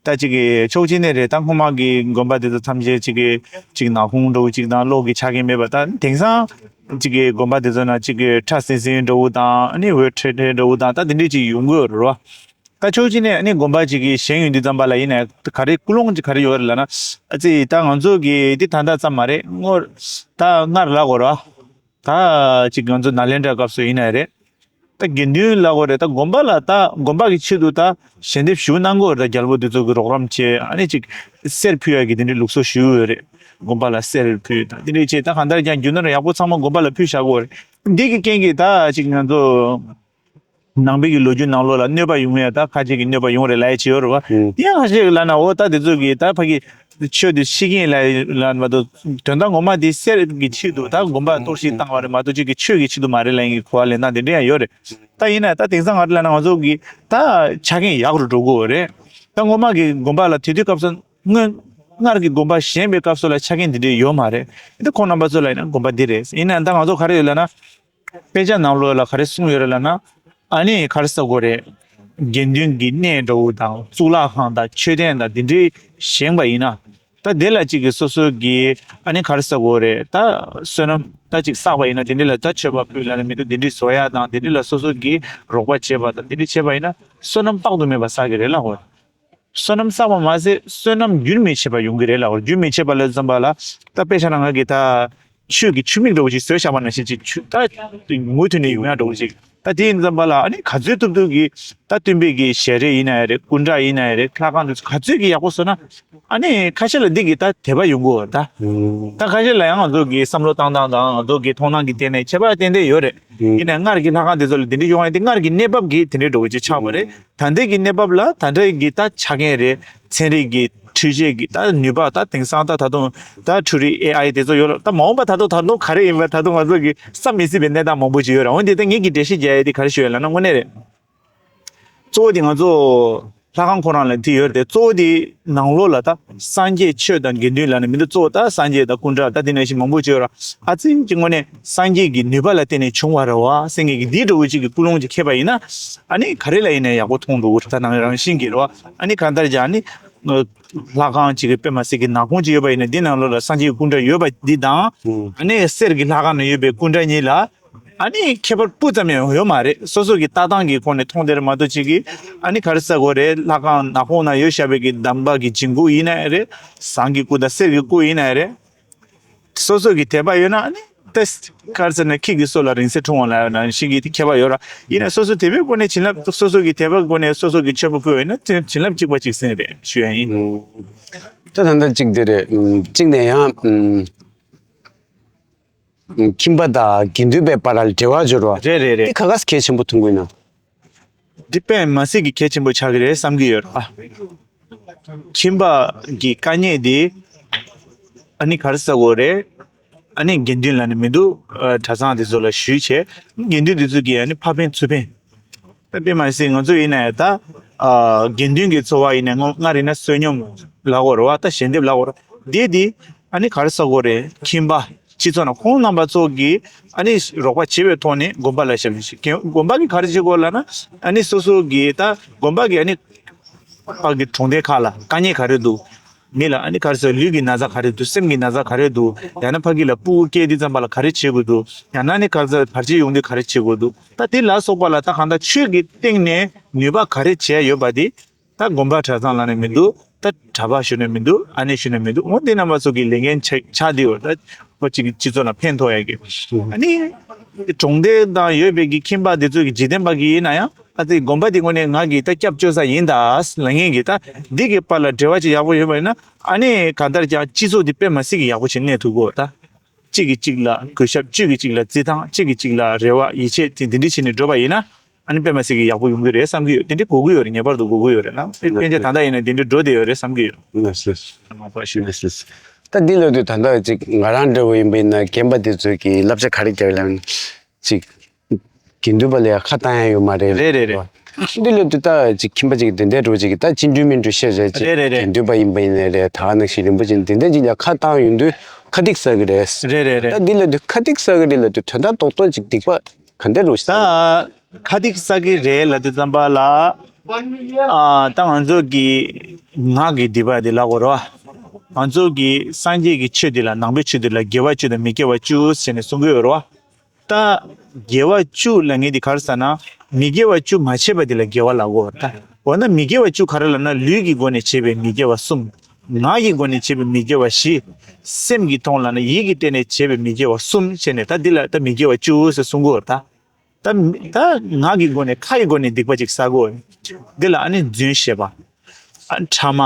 ད་ཅིག་གི་ཕྱོགས་གཅིག་ནས་རེད། ད་སྔོན་མ་གི་དགོན་པ་འདི་ཚོ་ཐམས་ཅད་ཅིག་གི་ཅིག་ནག་ཁུང་འདྲ་བོ་ཅིག་དང་གློག་གི་ཆ་རྐྱེན་མེད་པ། ད་དེང་སང་ཅིག་གི་དགོན་པ་འདི་ཚོ་ན་ཅིག་གི་ཁྲ་སིང་སིང་འདྲ་བོ་དང་ཨ་ནི་འོད་འཕྲོ་འཕྲོ་འདྲ་བོ་དང་ད་དེ་འདྲས་ཅིག་ཡོང་གི་ཡོད་རེད་བ། ད་ཕྱོགས་གཅིག་ནས་ཨ་ནི་དགོན་པ་ཅིག་གི་བཞེངས་ཡོང་དུས་ཙམ་པ་ལ་ཡིན་ན་ག་རེ་ཀུན་སློང་ཅིག་ག་རེ་ཡོད་རེད་ལབ་ན། ཨ་ཙི་ད་ང་ཚོ་གི་འདི་ད་ལྟ་ཙམ་མ་རེད། སྔོན་ད་སྔར་ལབ་དགོས་རེད་བ། ད་ཅིག་ང་ཚོ་ནཱ་ལེནྡྲའི་སྐབས་སུ་ཡིན་ནའི་རེད། ད་དགེ་འདུན་ལབ་དགོས་རེད། ད་དགོན་པ་ལ་ད་དགོན་པ་གི་ཆེད་དུ་ད་ཞལ་འདེབས་ཞུ་གནང་དགོས་རེད། ད་རྒྱལ་པོ་འདི་ཚོ་གི་རོགས་རམ་བྱས་ཨ་ནི་ཅིག་གསེར་ཕུལ་ཡ་གི་དེ་འདྲའི་ལུགས་སྲོལ་ཞུ་ཡོད་རེད། དགོན་པ་ལ་གསེར་ཕུལ་ད་དེ་འདྲའི་བྱས། ད་གང་ལྟར་ཀྱང་རྒྱུ་ནོར་ཡག་པོ་ཚང་མ་དགོན་པ་ལ་ཕུལ་བཞག་དགོས་རེད། འདི་གི་རྐྱེན་གྱིས་ད་ཅིག་ང་ཚོ་ནང་པའི་གི་ལོ་རྒྱུས་ནང་ལོགས་ལ་གནོད་པ་ཡོང་ཡ་ད་ཁ་ཅིག་གི་གནོད་པ་ཡོང་རེད་ལབ་ཡ་ཅིག་ཡོད་རེད་བ། ཨུ། དེ་ཡང་ཁ་ཤས་ཀྱི་ལབ་ན་འོ་ད་དེ་ཚོ་གི་ད་ཕ་གི་ཆོས་དེ་ཤེས་ཀྱིན་ལ་ལ་མ་གཏོགས་དོན་དག་ངོ་མ་དེ་གསེར་གྱི་ཆེད་དུ་ད་དགོན་པ་གཏོར་བཤིག་བཏང་བ་རེད་མ་གཏོགས་ཅིག་གི་ཆོས་ཀྱི་ཆེད་དུ་མ་རེད་ལབ་ཡིན་གྱི་གོ་བ་ལེན་སྟངས་དེ་འདྲ་ཡང་ཡོད་རེད། ད་ཡིན་ན་ད་དེང་སང་ང་རང་ལ་ང་ཚོ་གི་ད་ཆ་རྐྱེན་ཡག་རུ་འགྲོ་གི་ཡོད་རེད། ད་སྔོན་མ་གི་དགོན་པ་ལ་དེ་དུས་སྐབས་སུ་སྔོན་སྔར་གྱི་དགོན་པ་བཞེངས་པའི་སྐབས་སུ་ལ་ཆ་རྐྱེན་དེ་འདྲ་ཡོད་མ་རེད། ད་ཁོང་རྣམ་པ་ཚོ་ལ་ཡིན་ན་དགོན་པ་འདི་རེད། ཡིན་ན་ད་ང་ཚོ་ག་རེ་ཡོད་ལབ་ན། དཔེ་ཆ་ནང་ལོགས་ལ་ག་རེ་གསུངས་ཡོད་རེད་ལབ་ན། ཨ་ནི་ག་རེ་ཟེར་དགོས་རེད། དགེ་འདུན་གྱི་གནས་འདྲ་བོ་དང་གཙུག་ལག་ཁང་དང་མཆོད་རྟེན་དང་འདི་འདྲའི་བཞེངས་པ་ཡིན་ན། ད་དེ་ལ་གཅིག་གི་སོ་སོ་གི་ཨ་ནི་ག་རེ་ཟེར་དགོས་རེད། ད་བསོད་ནམས་ད་གཅིག་བསགས་པ་ཡིན་ན་དེ་འདྲ་ལ་ད་མཆོད་པ་ཕུལ་ལབ་ན་མི་འདུག་དེ་འདྲའི་བཟོ་ཡ་དང་དེ་འདྲ་ལ་སོ་སོ་གི་རོགས་པ་བྱེད་པ་དང་དེ་འདྲ་བྱེད་པ་ཡིན་ན་བསོད་ནམས་དཔག་ཏུ་མེད་པ་བསགས་ཀྱི་རེད་ལབ་དགོས་རེད། བསོད་ནམས་བསགས་པ་མ་ཟད་བསོད་ནམས་རྒྱུན་མི་འཆད་པ་ཡོང་གི་རེད་ལབ། རྒྱུན་མི་འཆད་པ་ལབ་ཙམ་པ་ལ་ད་དཔེ་ཆ་ནང་ང་གི་ད་ཆོས་ཀྱི་ཆུ་མིག་འདྲ་བོ་ཅིག་བཟོས་བཞག་པ་ནང་བཞིན་ཅིག་ཆུ་ད་མུ་མཐུད་ནས་ཡོང་ཡ་འདྲ་བོ་ཅིག་ད་དེ་ཡིན་ཙམ་པ་ལ་ཨ་ནི་ག་ཚོད་ཐུབ་ཐུབ་ཀྱི་ད་སྟོན་པའི་གི་ཞལ་རས་ཡིན་ན་ཡང་རེད། སྐུ་འདྲ་ཡིན་ན་ཡང་རེད། ལྷ་ཁང་དེ་ཚོ་ག་ཚོད་ཀྱི་ཡག་པོ་བཟོས་ན་ཨ་ནི་ཁ་ཤས་ལ་འདི་གི་ད་དད་པ་ཡོང་གི་ཡོད་རེད། ད་ད་ཁ་ཤས་ལ་ཡང་ང་ཚོ་གི་བསམ་བློ་བཏང་སྟངས་དང་ང་ཚོ་གི་མཐོང་སྣང་གི་སྟེང་ནས་ཁྱད་པར་ཏན་ཏན་ཡོད་རེད། ཡིན་ན་སྔར་གྱི་ལྷ་ཁང་དེ་ཚོ་ལ་དེ་འདྲ་ཡོང་ཡ་དེ་སྔར་གྱི་གནས་བབ་ཀྱིས་དེ་འདྲའི་འདྲ་བོ་ཅིག་ཆགས་པ་རེད། ད་ལྟའི་གི་གནས་བབ་ལ་ད་ལྟའི་གི་ད་ཆ་རྐྱེན་རེད། ཚན་རིག་གི་འཕྲུལ་ཆས་ཀྱི་ད་ནུས་པ་ད་དེང་སང་ད་ད་དུང་ད་འཕྲུལ་རིག་ཨེ་ཨའི་དེ་ཚོ་ཡོད་ལ། ད་མ་འོངས་པ་ད་དུང་ད་དུང་ག་རེ་ཡིན་པ་ད་དུང་ང་ཚོ་གི་བསམ་མི་སྲིད་པའི་གནས་སྟངས་མང་པོ་ཅིག་ཡོད་རེད། འོན་ཏེ་ད་ངེད་ཀྱིས་འགྲེལ་བཤད་རྒྱག་ཡ་དེ་ག་རེ་ཞུ་ཡ་ལབ་ན་དངོས་གནས་རེད། གཙོ་བོ་དེ་ང་ཚོ་ལྷ་ཁང་ཁོ་རང་ལ་དེ་ཡོད་རེད་དེ། གཙོ་བོ་དེ་ནང་ལོགས་ལ་ད་སངས་རྒྱས་ཆོས་དང་དགེ་འདུན་ལབ་ནས་མི་འདུག་གཙོ་བོ་ད་སངས་རྒྱས་དང་སྐུ་འདྲ་ད་དེ་ནང་བཞིན་མང་པོ་ཅིག་ཡོད་ར། ཨ་ཙི་ཅིག་དངོས་གནས་སངས་རྒྱས་ཀྱི་ནུས་པ་ལ་བརྟེན་ནས་བྱུང་བ་རེད་བ་སེང་གེ་གི་འདི་འདྲ་བོ་ཅིག་གི་ཀུན་སློང་ཅིག་འཁྱེར་པ་ཡིན་ན། ཨ་ནི་ག་རེ་ལ་ཡིན་ན་ཡག་པོ་མཐོང་འགྲོ་གི་རེད། ད་ནང་རང་བཞིན་གྱི་རེད་བ། ཨ་ནི་གང་ལྟར་ཀྱང་ཨ་ནི་ལྷ་ཁང་ཅིག་གི་དཔེ་མ་སྲིད་ཀྱི་ནག་ཁུང་ཅིག་ཡོད་པ་ཡིན་ན་འདི་ནང་ལོགས་ལ་སངས་རྒྱས་ཀྱི་སྐུ་འདྲ་ཡོད་པ་འདི་དང་། ཨ་ནི་གསེར་གྱི་ལྷ་ཁང་ན་ཡོད་པའི་སྐུ་འདྲ་གཉིས་ལ། ཨ་ནི་ཁྱད་པར་སྤུ་ཙམ་ཡང་ཡོད་མ་རེད། སོ་སོ་གི་ལྟ་སྟངས་ཀྱི་ཁོངས་ནས་མཐོང་དེར་མ་གཏོགས་ཅིག་གིས་ཨ་ནི་ག་རེ་ཟེར་དགོས་རེད། ལྷ་ཁང་ནག་ཁུང་ན་ཡོད་བཞག་པའི་གི་དམ་པ་གི་འཇིམ་སྐུ་ཡིན་ན་ཡང་རེད། ཟངས་ཀྱི་སྐུ་དང་གསེར་གྱི་སྐུ་ཡིན་ན་ཡང་རེད། སོ་སོ་གི་དད་པ་ཡོད་ན་ཨ་ནི་ ཏེ་ག་རེ་ཟེར་ན་ཁྱི་གི་སོ་ལ་རིང་བསྲེལ་འཁྲུངས་འོང་ལབ་ཡོད་ནང་བཞིན་གྱི་དེ་ཁྱད་པར་ཡོད་ར། ཡིན་ན་སོ་སོ་དད་པའི་སྒོ་ནས་བྱིན་རླབས་སོ་སོ་གི་དད་པའི་སྒོ་ནས་སོ་སོ་གི་མཆོད་པ་ཕུལ་བ་ཡིན་ན་དེ་བྱིན་རླབས་གཅིག་པ་གཅིག་སེང་རེད་ཞུ་ཡ་ཡིན། ད་ད་ལྟ་གཅིག་དེ་རེད། གཅིག་ནས་ཡང་ཁྱིམ་པ་དང་དགེ་འདུན་པའི་བར་ལ་འབྲེལ་བ་སྦྱོར་བ་རེད་རེད་རེད། དེ་ག་ག་གལ་ཆེན་པོ་མཐོང་གི་ཡིན་ན། འདི་དཔེ་མ་སྲིད་ཀྱི་གལ་ཆེན་པོ་ཆགས་ཀྱི་རེད་བསམ་གྱི་ཡོད་ར། ཁྱིམ་པ་གི་དཀའ་ངལ་འདི་ཨ་ནི་ག་རེ་ཟེར་དགོས་རེད། ཨ་ནི་དགེ་འདུན་ལབ་ནི་མི་འདུག་གྲྭ་ཚང་འདི་ཚོ་ལ་ཞུས་བྱས་དགེ་འདུན་འདི་ཚོ་གིས་ཨ་ནི་ཕར་ཕན་ཚུར་ཕན། ད་དཔེ་མ་སྲིད་ང་ཚོ་ཡིན་ན་ཡང་ད་དགེ་འདུན་གྱི་འཚོ་བ་ཡིན་ན་སྔོན་སྔར་ཡིན་ན་བསོད་སྙོམས་ལབ་དགོས་རེད་བ། ད་ཞལ་འདེབས་ལབ་དགོས་རེད། འདི་འདི་ཨ་ནི་ག་རེ་ཟེར་དགོས་རེད། ཁྱིམ་པ་སྤྱི་ཚོགས་ནང་ཁོང་རྣམ་པ་ཚོ་གིས་ཨ་ནི་རོགས་པ་བྱེད་པའི་ཐོག་ནས་དགོན་པ་ལ་ཞབས་ཞུ་བྱེད། དགོན་པ་གིས་ག་རེ་བྱེད་དགོས་ལབ་ན་ཨ་ནི་སོ་སོ་གིས་ད་དགོན་པ་གིས་ཨ་ནི་ཕ་གི་གྲོང་སྡེ་ཁག་ལ་དཀའ་ངལ་ག་རེ་འདུག་མི་ལ་ཨ་ནི་ག་རེ་ཟེར། ལུས་ཀྱི་ན་ཚ་ག་རེ་འདུག་སེམས་ཀྱི་ན་ཚ་ག་རེ་འདུག་ཡང་ན་ཕ་གི་ལ་སྤུ་གུ་སྐྱེས་དུས་ཙམ་པ་ལ་ག་རེ་བྱེད་དགོས་འདུག་ཡང་ན་ནི་ག་རེ་ཟེར་བར་ཆད་ཡོང་དུས་ག་རེ་བྱེད་དགོས་འདུག་ད་དེ་ལ་སོགས་པ་ལ་ད་གང་ལྟར་ཆོས་ཀྱི་སྟེང་ནས་ནུས་པ་ག་རེ་བྱས་ཡོད་པ་དེ་ད་དགོན་པ་གྲྭ་ཚང་ལབ་ནི་མི་འདུག་ད་གྲྭ་པ་ཞུ་ནི་མི་འདུག་ཨ་ནེ་ཞུ་ནི་མི་འདུག་འོ་དེ་རྣམ་པ་ཚོ་གི་ལས་འགན་ཆགས་ཆགས་བསྡད་ཡོད། ད་ཁོ་གཅིག་གི་སྤྱི་ཚོགས་ལ་ཕན་ཐོགས་ཡ་གི་ཨ་ནི་གྲོང་སྡེ་དང་ཡོད་པའི་གི་ཁྱིམ་པ་དེ་ཚོ་གི་འཇིག་རྟེན་པ་གི་ཡིན་ན་ཡང་ཨ་ཙི་དགོན་པ་དེ་ངོས་ནས་ང་གི་ད་སྐྱབས་བཅོལ་ས་ཡིན་ད་ལབ་མཁན་གི་ད་འདི་གི་བར་ལ་འབྲེལ་བ་ཅིག་ཡག་པོ་ཡོད་པ་ཡིན་ན་ཨ་ནི་གང་ལྟར་ཀྱང་སྤྱི་ཚོགས་འདི་དཔེ་མ་སྲིད་ཀྱི་ཡག་པོ་ཞིག་གནས་ཐུབ་གོ་ད། གཅིག་གིས་གཅིག་ལ་གུས་ཞབས། གཅིག་གིས་གཅིག་ལ་བརྩི་སྟངས། གཅིག་གིས་གཅིག་ལ་རེ་བ་ཡིད་ཆེས་དེ་འདི་འདྲ་བྱས་ནས་འགྲོ་བ་ཡིན་ན་ཨ་ནི་དཔེ་མ་སྲིད་ཀྱི་ཡག་པོ་ཡོང་གི་རེད་བསམ་གྱི་ཡོད། དེ་འདྲ་དགོས་ཀྱི་ཡོད་རེད། ངེས་པར་དུ་དགོས་ཀྱི་ཡོད་རེད་ལ། དཔེ་ཕན་ཆད་ད་ལྟ་ཡིན་ན་དེ་འདྲ་འགྲོ་བསྡད་ཡོད་རེད་བསམ་གྱི་ཡོད། ལགས་སོ། མ་པ་ཞུ། ལགས་སོ། ད་འདི་ལ་དུས་ད་ལྟ་ཅིག་ང་རང་འདྲ་བོ་ཡིན་པ་ཡིན་ན་རྒན་པ་དེ་ཚོས་ཀྱི་བསླབ་བྱ་ག་རེ་རྒྱབ་ལབ་ན་ཅིག་དགེ་འདུན་པ་ལ་ཡང་ཁ་བཏང་ཡ་ཡོད་མ་རེད། རེད་རེད་རེད། འདི་ལ་དུས་ད་ཅིག་ཁྱིམ་པ་ཅིག་དེ་འདྲའི་འགྲོ་ཅིག་ད་ཅི་འདྲ་མི་འདྲ་བཤད་རེད་ཅིག་རེད་རེད་རེད། དགེ་འདུན་པ་ཡིན་པ་ཡིན་ནའི་རེད། ད་ག་ནང་བཞིན་རིན་པོ་ཆེ་དེ་འདྲ་ཅིག་ལ་ཁ་བཏང་ཡོང་དུས་ཁ་ཏིག་ཟ་གི་རེད། རེད་རེད་རེད། ད་འདི་ལ་དུས་ཁ་ཏིག་ཟ་གི་རེད་ལ་དུས་དོན་དག་རྡོག་རྡོག་ཅིག་སྡིག་པ་ག་འདྲ་རུ་ད་ཁ་ཏིག་ཟ་གི་རེད་ལ་དུས་ཙམ་པ་ལ་ཨ་ད་ང་ཚོ་གི་ངག་གི་སྡིག་པ་དེ་ལ་གོ་རོ། ང་ཚོ་གི་སངས་རྒྱས་ཀྱི་ཆོས་དེ་ལ་ནང་པའི་ཆོས་དེ་ལ་དགེ་བ་བཅུ་དང་མི་དགེ་བ་བཅུ་ཟེར་ནས་གསུང་གི་ཡོད་རོ། ད་དགེ་བ་བཅུ་ལབ་མཁན་དེ་ག་རེ་ཟེར་ན། མི་དགེ་བ་བཅུ་མ་བྱས་པ་དེ་ལ་དགེ་བ་ལབ་གོ། ད་འོ་ན་མི་དགེ་བ་བཅུ་ག་རེ་ལབ་ན་ལུས་ཀྱི་སྒོ་ནས་བྱས་པའི་མི་དགེ་བ་གསུམ། ངག་གི་སྒོ་ནས་བྱས་པའི་མི་དགེ་བ་བཞི། སེམས་ཀྱི་ཐོག་ལབ་ན་ཡིད་ཀྱི་སྟེང་ནས་བྱས་པའི་མི་དགེ་བ་གསུམ་བྱས་ནས་ད་འདི་ལ་ད་མི་དགེ་བ་བཅུ་ཟེར་གསུང་གོ། ད་ད་ད་ངག་གི་སྒོ་ནས་ཁ་ཡི་སྒོ་ནས་སྡིག་པ་ཅིག་བསགས་གོ། འདི་ལ་ཨ་ནི་རྫུན་བཤད་པ། ཨ་ཕྲ་མ།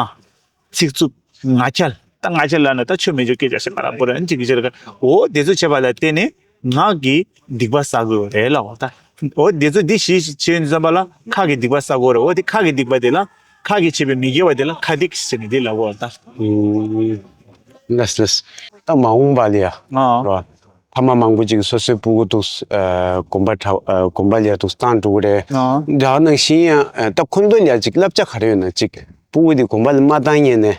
ཚིག་རྩུབ། ངག་འཁྱལ། ད་ངག་འཁྱལ་ལབ་ན་ད་ཆོས་མི་འཇོག་སྐད་ཆ་བཤད་པ་ལ་པོ་ར་ཨན་ཅིག་གི་ཆེ་ར་ག་འོ་དེ་ཚོ་བྱས་པ་ལ་བརྟེན་ནས་ངག་གི་སྡིག་པ་བསགས་དགོས་རེད་ལ། འོ་ད་འོ་དེ་ཚོ་འདི་ཞི་ཞི་བྱས་ཡོང་ཙམ་པ་ལ་ཁ་གི་སྡིག་པ་བསགས་དགོས་རེད། འོ་དེ་ཁ་གི་སྡིག་པ་དེ་ལ་ཁ་གི་བྱས་པའི་མི་དགེ་བ་དེ་ལ་ཁ་སྡིག་ཟེར་ནས་དེ་ལབ་དགོས་རེད་ད། ལགས་ལགས། ད་མ་འོངས་པ་ལ་ཡ། ཨ་རོ། ཕ་མ་མང་པོ་ཅིག་སོ་སོའི་སྤུ་གུ་འདུག་ཨ་དགོན་པ་གྲྭ་ཨ་དགོན་པ་ལ་ཡ་འདུག་བཏང་འགྲོ་གི་རེད། ཨ་ད་ནང་བཞིན་ཡང་ཨ་ད་ཁོ་ཚོ་ལ་ཡ་ཅིག་བསླབ་བྱ་ག་རེ་ཡོད་ན་ཅིག་སྤུ་གུ་དེ་དགོན་པ་ལ་མ་བཏང་ཉན་ནས།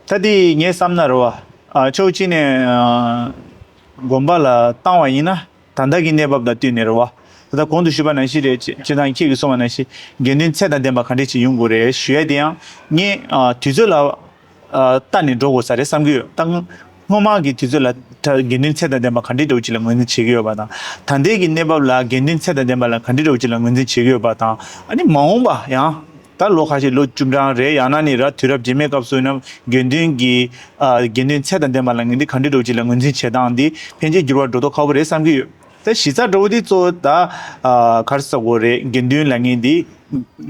ད་དེ་ངས་བསམ་ན་རེད་བ། ཨ་ཕྱོགས་གཅིག་ནས་ཨ་དགོན་པ་ལ་བཏང་བ་ཡིན་ན་ད་ལྟ་གི་གནས་བབ་དང་བསྟུན་ནས་རེད་བ། ད་ལྟ་གོང་དུ་ཞུས་པ་ནང་བཞིན་རེད། སྤྱི་སྤྱི་བཏང་ཁྱེད་ཀྱིས་གསུངས་པ་ནང་བཞིན་དགེ་འདུན་ཚད་དང་ལྡན་པ་ག་འདྲས་ཅིག་ཡོང་དགོས་རེད་ཞུ་ཡ་དེ་ཡང་ངས་ཨ་དུས་ཚོད་ལ་ཨ་ལྟ་ནས་འགྲོ་དགོས་ས་རེད་བསམ་གྱི་ཡོད། ད་སྔོན་མ་གི་དུས་ཚོད་ལ་ད་དགེ་འདུན་ཚད་དང་ལྡན་པ་ག་འདྲས་འདྲ་བོ་ཅིག་ལ་ངོས་འཛིན་བྱེད་ཀྱི་ཡོད་པ་དང་། ད་ལྟའི་གི་གནས་བབ་ལ་དགེ་འདུན་ཚད་དང་ལྡན་པ་ལ་ག་འདྲས་འདྲ་བོ་ཅིག་ལ་ངོས་འཛིན་བྱེད་ཀྱི་ཡོད་པ་དང་། ཨ་ནི་མ་འོངས་པ་ཡང་། ད་ལོ་ཁ་ཤས་ལོ་བཅུ་གྲངས་རེད། ཡང་ན་ནི་ར་དུས་རབས་རྗེས་མའི་སྐབས་སུ་ཡིན་ན་དགེ་འདུན་གྱི་ཨ་དགེ་འདུན་ཚད་དང་ལྡན་པ་ལ་ངས་འདི་ག་འདྲ་འདྲ་བོ་ཅིག་ལ་ངོས་འཛིན་བྱེད་སྟངས་འདི་ཕན་ཆད་འགྱུར་བ་འགྲོ་མདོག་ཁ་པོ་རེད་བསམ་གྱི་ཡོད། ད་གཞི་རྩ་འདྲ་བོ་འདི་གཙོ་བོ་ད་ཨ་ག་རེ་ཟེར་དགོས་རེད། དགེ་འདུན་ལབ་མཁན་འདི་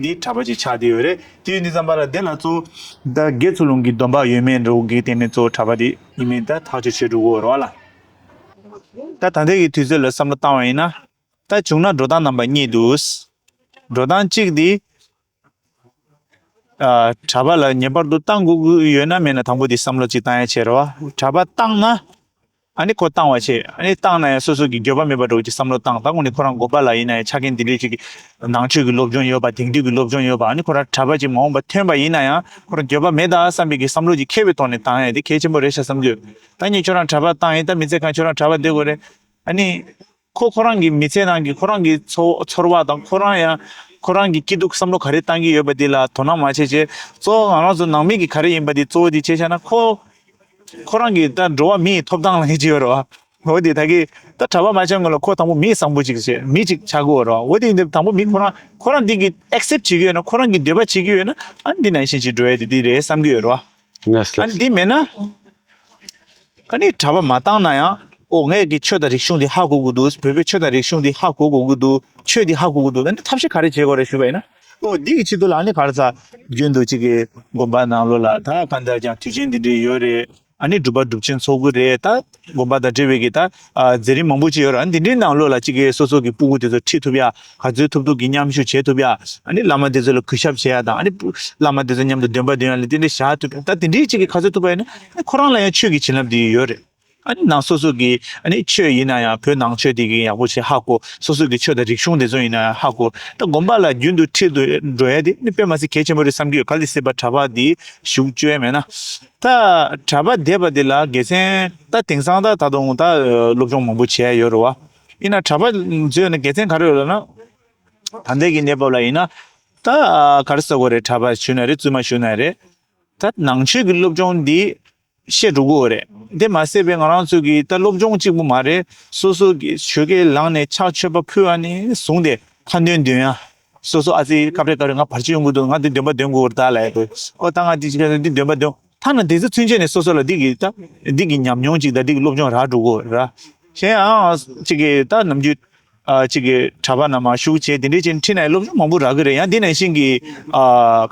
འདི་གྲྭ་པ་ཅིག་ཆགས་བསྡད་ཡོད་རེད། དེ་ཡིན་དུས་ཙམ་པ་ལ་དེ་ལ་གཙོ་བོ་ད་དགེ་ཚུལ་སློང་གི་སྡོམ་པ་ཡོད་མེད་འདྲ་བོ་གི་སྟེང་ནས་གཙོ་བོ་གྲྭ་པ་འདི་ཡིན་མིན་ད་ཐག་གཅོད་བྱེད་འགྲོ་གི་ཡོད་རེད་བ་ལ། ད་ད་ལྟའི་གི་དུས་ཚོད་ལ་བསམ་བློ་བཏང་བ་ཡིན་ན་ད་བྱུང་ན་འགྲོ་སྟངས་རྣམ་པ་གཉིས་འདུག་འགྲོ་སྟངས་གཅིག་འདི། ཨ་གྲྭ་པ་ལ་ངེས་པར་དུ་བཏང་དགོས་ཀྱི་ཡོད་ན་མེད་ན་དང་པོ་དེ་བསམ་བློ་གཅིག་བཏང་ཡ་བྱེད་རོགས། གྲྭ་པ་བཏང་ན་ཨ་ནི་ཁོ་བཏང་བ་བྱེད། ཨ་ནི་བཏང་ན་ཡང་སོ་སོ་གི་འགྱོད་པ་མེད་པ་འདྲ་བོ་ཅིག་བསམ་བློ་བཏང་། ད་དངོས་གནས་ཁོ་རང་དགོན་པ་ལ་ཡིན་ན་ཡང་ཆ་རྐྱེན་འདི་འདྲའི་ཅིག་གི་ནང་ཆོས་ཀྱི་སློབ་སྦྱོང་ཡོད་པ། དེང་དུས་ཀྱི་སློབ་སྦྱོང་ཡོད་པ། ཨ་ནི་ཁོ་རང་གྲྭ་པ་ཅིག་མ་འོངས་པ་ཐོན་པ་ཡིན་ན་ཡང་ཁོ་རང་འགྱོད་པ་མེད་ད་བསམ་པའི་གི་བསམ་བློ་ཅིག་འཁྱེར་བའི་ཐོག་ནས་བཏང་ཡ་དེ་གལ་ཆེན་པོ་རེད་ཤག་བསམ་གྱི་ཡོད། ད་ངས་ཁྱོད་རང་གྲྭ་པ་བཏང་ཡིན། ད་མི་ཚེ་གང་ཁྱོད་རང་གྲྭ་པ་སྡོད་དགོས་རེད། ཨ་ནི། ཁོ་ཁོ་རང་གི་མི་ཚེ་ནང་གི་ཁོ་རང་གི་ཚོ་ཚོར་བ་དང་ཁོ་རང་ཡང་ཁོ་རང་གི་སྐྱིད་སྡུག་བསམ་བློ་ག་རེ་བཏང་གི་ཡོད་པ་དེ་ལ་དོ་སྣང་མ་བྱས་བྱས་གཙོ་བོ་ང་རང་ཚོ་ནང་མི་གི་ག་རེ་ཡིན་པ་དེ་གཙོ་བོ་དེ་བྱས་བྱས་ན་ཁོ་ཁོ་རང་གི་ད་འགྲོ་བ་མིའི་ཐོབ་ཐང་ལ་ངེས་ཀྱི་ཡོད་རེད་བ། འོ་དེ་ད་གི་ད་གྲྭ་པ་མ་བྱས་སྔོན་ལ་ཁོ་དང་པོ་མི་བཟང་པོ་ཅིག་བྱས་མི་ཅིག་ཆགས་དགོས་རེད་བ། འོ་དེ་ཡིན་དུས་དང་པོ་མི་ཁོ་རང་ཁོ་རང་འདི་གི་ཨེག་སེབ་བྱེད་ཀྱི་ཡོད་ན་ཁོ་རང་གི་འདོད་པ་བྱེད་ཀྱི་ཡོད་ན་ཨ་འདི་ནང་བཞིན་ཅིག་འགྲོ་ཡ་དེ་འདི་རེད་བསམ་གྱི་ཡོད་རེད་བ། ལགས་སོ། ཨ་ནི་འདི་མེད་ན། ཨ་ནི་གྲྭ་པ་མ་བཏང་ན་ཡང་ ཨོ་ངས་ཀྱི་ཆོས་དང་རིག་གཞུང་འདི་ཧ་གོ་དགོས་འདུག་བོད་པའི་ཆོས་དང་རིག་གཞུང་འདི་ཧ་གོ་དགོས་ཀྱི་འདུག་ཆོས་འདི་ཧ་གོ་དགོས་འདུག་ཨ་ནི་ཐབས་ཤེས་ག་རེ་བྱེད་དགོས་རེད་ཞུས་པ་ཡིན་ན། ཨོ་འདི་གི་ཆེད་དུ་ལ་ཨ་ནི་ག་རེ་ཟ་རྒྱུན་དུ་གཅིག་གི་དགོན་པ་ནང་ལོགས་ལ་ད་གང་ལྟར་ཀྱང་དུས་ཆེན་འདི་འདྲ་ཡོད་རེད། ཨ་ནི་སྒྲུབ་པ་སྒྲུབ་ཆེན་ཚོགས་ཀྱི་རེད། ད་དགོན་པ་དང་འབྲེལ་བའི་གི་ད་ཨ་མཛད་རིམ་མང་པོ་ཅིག་ཡོད་རེད། ཨ་ནི་འདི་འདྲའི་ནང་ལོགས་ལ་གཅིག་གི་སོ་སོ་གི་སྤུ་གུ་དེ་ཚོ་ཁྲིད་ཐུབ་ཡ་ག་ཚོད་ཐུབ་ཐུབ་ཀྱི་མཉམ་ཞུགས་བྱེད་ཐུབ་ཡ། ཨ་ནི་བླ་མ་དེ་ཚོ་ལ་གུས་ཞབས་བྱེད་ཡ་དང་། ཨ་ནི་བླ་མ་དེ་ཚོ་མཉམ་དུ་འདོན་པ་འདོན་ཡ་ལ་དེ་འདྲའི་བཞག་ཐུབ་ཡ། ད་དེ་འདྲའི་གཅིག་གི་ག་ཚོད་ཐུབ་པ་ཡིན་ན་ཨ་ནི་ཁོ་རང་ལ་ཡང་ཆོས་ཀྱི་བྱིན་རླབས་དེ་ཡོད་རེད། ཨ་ནི་ནང་སོ་སོ་གི་ཨ་ནི་ཆོས་ཡིན་ན་ཡང་བོད་ནང་ཆོས་དེ་གི་ཡག་པོ་བྱས་ཧ་གོ། སོ་སོ་གི་ཆོས་དང་རིག་གཞུང་དེ་ཚོ་ཡིན་ན་ཡང་ཧ་གོ། ད་དགོན་པ་ལ་རྒྱུན་དུ་ཁྲིད་དུ་འགྲོ་ཡ་དེ་ནི་དཔེ་མ་སྲིད་གལ་ཆེན་པོ་རེད་བསམ་གྱི་ཡོད། ག་ལ་སྲིད་པ་གྲྭ་པ་དེ་ཞུགས་བཅུག་ཡ་མེད་ན། ད་གྲྭ་པ་བསྡད་པ་དེ་ལ་དགེ་མཚན་ད་དེང་སང་ད་ད་དུང་ད་སློབ་སྦྱོང་མང་པོ་བྱས་ཡ་ཡོད་རེད་བ། ཡིན་ན་གྲྭ་པ་ཚོས་ནི་དགེ་མཚན་ག་རེ་ཡོད་ལབ་ན། ད་ལྟའི་གི་གནས་བབ་ལ་ཡིན་ན་ད་ག་རེ་ཟེར་དགོས་རེད། གྲྭ་པ་ཞུས་ན་རེད། བཙུན་མ་ཞུས་ན་རེད། ད་ནང་ཆོས་ཀྱི་སློབ་སྦྱོང་འདི་ཤེས་འགྲོ་གི་ཡོད་རེད། དེ་མ་ཟད་པའི་ང་རང་ཚོ་གི་ད་སློབ་སྦྱོང་གཅིག་པུ་མ་རེད། སོ་སོ་གི་ཆོས་སྐལ་བླངས་ནས་ཕྱག་མཆོད་པ་ཕུལ་བ་ནས་བཟུང་སྟེ་ཁ་འདོན་འདོན་ཡ། སོ་སོ་ཨ་ཙི་སྐབས་རེ་སྐབས་རེ་ང་བར་ཆད་ཡོང་གི་འདུག་ང་འདི་འདོན་པ་འདོན་དགོས་རེད་ད་ལབ་ཡ་དེ། ཨོ་ད་ང་འདི་ཅིག་འདི་འདོན་པ་འདོན། ཐ་ན་དེ་ཚོ་ཚུན་ཆད་ནས་སོ་སོ་ལ་འདི་གི་ད་འདི་གི་ཉམས་མྱོང་ཅིག་དང་འདི་གི་སློབ་སྦྱོང་རག་འགྲོ་གི་ཡོད་རེད། གཞན་ཡང་ཅིག་གི་ད་ནམ་རྒྱུན། ཨ་གཅིག་གི་གྲྭ་པ་ནང་མར་ཞུགས་བྱས་དེ་འདྲའི་ཅན་ཁྲིད་ན་ཡང་སློབ་སྦྱོང་མང་པོ་རག་གི་རེད། ཡང་དེ་ནང་བཞིན་གྱི་ཨ་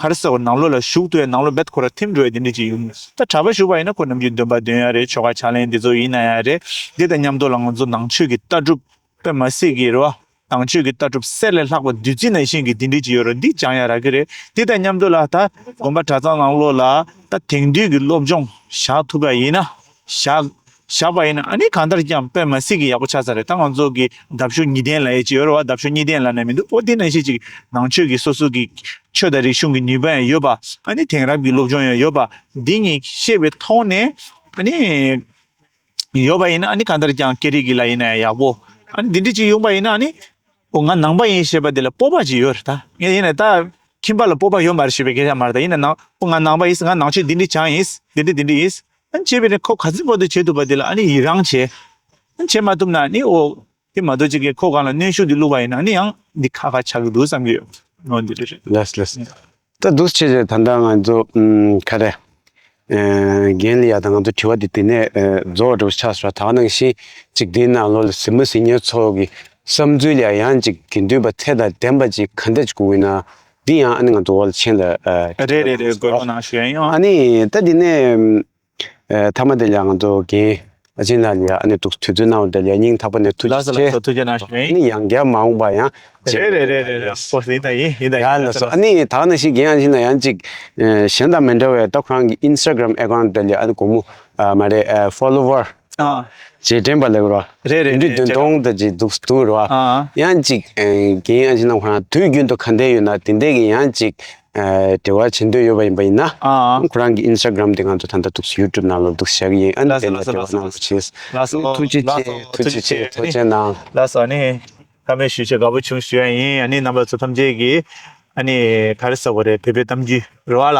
ག་རེ་ཟེར་བ་ནང་ལོགས་ལ་ཞུགས་ཐུབ་ཡ་ནང་ལོགས་རྦད་ཁོ་ར་ཐིམ་འགྲོ་ཡ་དེ་འདྲ་ཅིག་ཡོང་། ད་གྲྭ་པ་ཞུགས་པ་ཡིན་ན་ཁོ་ནམ་རྒྱུན་འདོན་པ་འདོན་ཡ་རེད། ཆོ་ག་ཕྱག་ལེན་དེ་ཚོ་ཡིན་ན་ཡང་རེད། དེ་དང་མཉམ་དུ་ལ་ང་ཚོ་ནང་ཆོས་ཀྱི་ལྟ་གྲུབ་དཔེ་མ་སྲིད་ཀྱི་རེད་བ། ནང་ཆོས་ཀྱི་ལྟ་གྲུབ་གསེར་ལས་ལྷག་པ་བདུད་རྩི་ནང་བཞིན་གྱི་དེ་འདྲ་ཅིག་ཡོད་རེད། འདི་སྦྱང་ཡ་རག་གི་རེད། དེ་དང་མཉམ་དུ་ལ་ད་དགོན་པ་གྲྭ་ཚང་ནང་ལོགས་ལ་ད་དེང་དུས་ཀྱི་སློབ་སྦྱོང་བཞག་ཐུབ་པ་ཡིན་ན་བཞག་བཞག་པ་ཡིན་ན་ཨ་ནི་གང་ལྟར་ཀྱང་དཔེ་མ་སྲིད་ཀྱི་ཡག་པོ་ཆགས་ས་རེད། ད་ང་ཚོ་གི་འདབ་གཤོག་གཉིས་ལྡན་ལབ་ཡས་ཅིག་ཡོད་རེད་བ། འདབ་གཤོག་གཉིས་ལྡན་ལབ་ན་མི་འདུག་ཨོ་དེ་ནང་བཞིན་ཅིག་ནང་ཆོས་ཀྱི་སོ་སོ་གི་ཆོས་དང་རིག་གཞུང་གི་ནུས་པ་ཡང་ཡོད་པ། ཨ་ནི་དེང་རབས་ཀྱི་སློབ་སྦྱོང་ཡང་ཡོད་པ། འདི་གཉིས་ཤེས་པའི་ཐོག་ནས་ཨ་ནི་ཡོད་པ་ཡིན་ན་ཨ་ནི་གང་ལྟར་ཀྱང་སྐད་རིགས་ཀྱི་ལ་ཡིན་ན་ཡང་ཡག་པོ། ཨ་ནི་འདི་འདྲ་ཅིག་ཡོང་པ་ཡིན་ན་ཨ་ནི་ཨོ་ང་ནང་པ་ཡིན་ཞེས་པ་དེ་ལ་སྤོབས་པ་ཅིག་ཡོད་རེད། ད་ངས་ཡིན་ན་ད་ཁྱིམ་པ་ལ་སྤོབས་པ་ཡོད་མ་རེད་ཞེས་པའི་སྐད་ཆ་མ་རེད། ད་ཡིན་ན་ནང་ཨོ་ང་ནང་པ་ཡིན། ང་ནང་ཆོས་འདི་འདྲ་སྦྱངས་ཡིན། འདི་འདྲ་འདི་འདྲ་ཡིན། ཨ་ནི་བྱས་པས་ནི་ཁོ་ག་ཚོད་བར་དུ་བྱེད་ཐུབ་པ་དེ་ལ་ཨ་ནི་ཡི་རང་བྱེད། ཨ་ནི་བྱེད་མ་ཐུབ་ན་ཨ་ནི་ཨོ་དེ་མ་གཏོགས་ཅིག་གིས་ཁོ་གང་ལ་གནོན་ཤུགས་འདི་བླུགས་པ་ཡིན་ན་ཨ་ནི་ཡང་འདི་ཁག་ཁག་ཆགས་ཀྱི་འདུག་བསམ་གྱི་ཡོད། ཨོ་འདི་འདྲ་རེད། ལགས་ལགས། ད་འདུག་སེ་བྱས་བྱས་ད་ལྟ་ང་ཚོ་ཨམ་ག་རེ། ཨེ་རྒན་ལགས་ཡ་ད་ང་ཚོ་དྲི་བ་འདི་དེ་ནས་ཨེ་རྫོགས་འགྲོ་ཆགས་སོང་། ད་ག་ནང་བཞིན་ཅིག་དེའི་ནང་ལོགས་ལ་གཟིགས་མོ་གཟིགས་མཁན་ཚོ་གི་བསམ་ཚུལ་ལ་ཡང་ཅིག་དགེ་འདུན་པ་ཚད་དང་ལྡན་པ་ཅིག་ག་འདྲ་ཅིག་དགོས་ཡིན་ན་འདི་ཡང་ཨ་ནི་ང་ཚོ་འོག་ལ་མཆན་ལ་ཨེ་རེད་རེད་རེད། དགོས་མཁོ་ནང་ཞུ་ཡ་ཡིན། ཨ་ནི་ད་འདི་ནས་ཨེ་མཐའ་མ་དེ་ལ་ང་ཚོ་རྒན་ཨ་ཅེ་ལགས་ལ་ཡ་ཨ་ནི་འདུག་དུས་ཚོད་གནང་བ་དེ་ལ་ཡ་སྙིང་ཐག་པ་ནས་ཐུགས་རྗེ་ཆེ། ལགས་སོ་ལགས་སོ། ཐུགས་རྗེ་གནང་ཞུ་ཡ་ཡིན། ཨ་ནི་ཡང་བསྐྱར་མ་འོངས་པ་ཡང་། རེད་རེད་རེད་རེད་རེད། ཨོ་ཡིན་ད་ཡིན་ཡིན་ད་ཡིན། ཡ་ལགས་སོ། ཨ་ནི་ད་ག་ནང་བཞིན་རྒན་ཨ་ཅེ་ལགས་ཡང་ཅིག་ཨེ་གཞན་དང་མི་འདྲ་བའི་ད་ཁོ་རང་གི་ཨིན་སི་ཊ་གྷི་རམ་ཨེ་ཀའུན་ཊི་དེ་ལ་ཡ་ཨ་ནི་སྒོར་མོ་ཨ་མ་རེད་ཨ་ཕོ་ལོ་ཝར། ཨ། རྗེས་དྲན་པ་ལབ་རོ། རེད་རེད། འདི་འདྲའི་རེད། འདོན་ཐོང་དང་ཅིག་འདུག་འདུག་རོ། ཨ། ཡང་ཅིག་ཨེ་རྒན་ཨ་ཅེ་ལགས་ཁོ་རང་དུས་རྒྱུན་དུ་ག་འདྲ་ཡོད་ན་དེ་འདྲས་ཀྱི་ཡང་ཅིག་ཨེ་འབྲེལ་བ་བྱེད་འདོད་ཡོད་པ་ཡིན་པ་ཡིན་ན། ཨ། ཁོ་རང་གི་ཨིན་སི་ཊ་གྷི་རམ་དེ་ང་ཚོ་ད་ལྟ་འདུག་ཡུ་ཊུབ་ནང་ལ་འདུག་བཞག་གི་ཡིན། ཨ་ནི་ལགས་སོ་དེ་ལ་ལགས་སོ་འབྲེལ་བ་ལགས་སོ། གནང་རོགས་བྱེད། ལགས་སོ་ཐུགས་རྗེ་ཆེ། ལགས་སོ་ཐུགས་རྗེ་ཆེ། ཐུགས་རྗེ་ཆེ། ཐུགས་རྗེ་གནང་། ལགས་སོ། ཨ་ནི་བཀའ་མོལ་ཞུ་ཆེད་དགའ་པོ་བྱུང་ཞུ་ཡ་ཡིན། ཨ་ནི་རྣམ་པ་ཚོ་ཐམས་ཅད་ཀྱིས་ཨ་ནི་ག་རེ་ཟེར་དགོས་རེད། བོད་པའི་གཏམ་རྒྱུད་རེད་བ་ལ།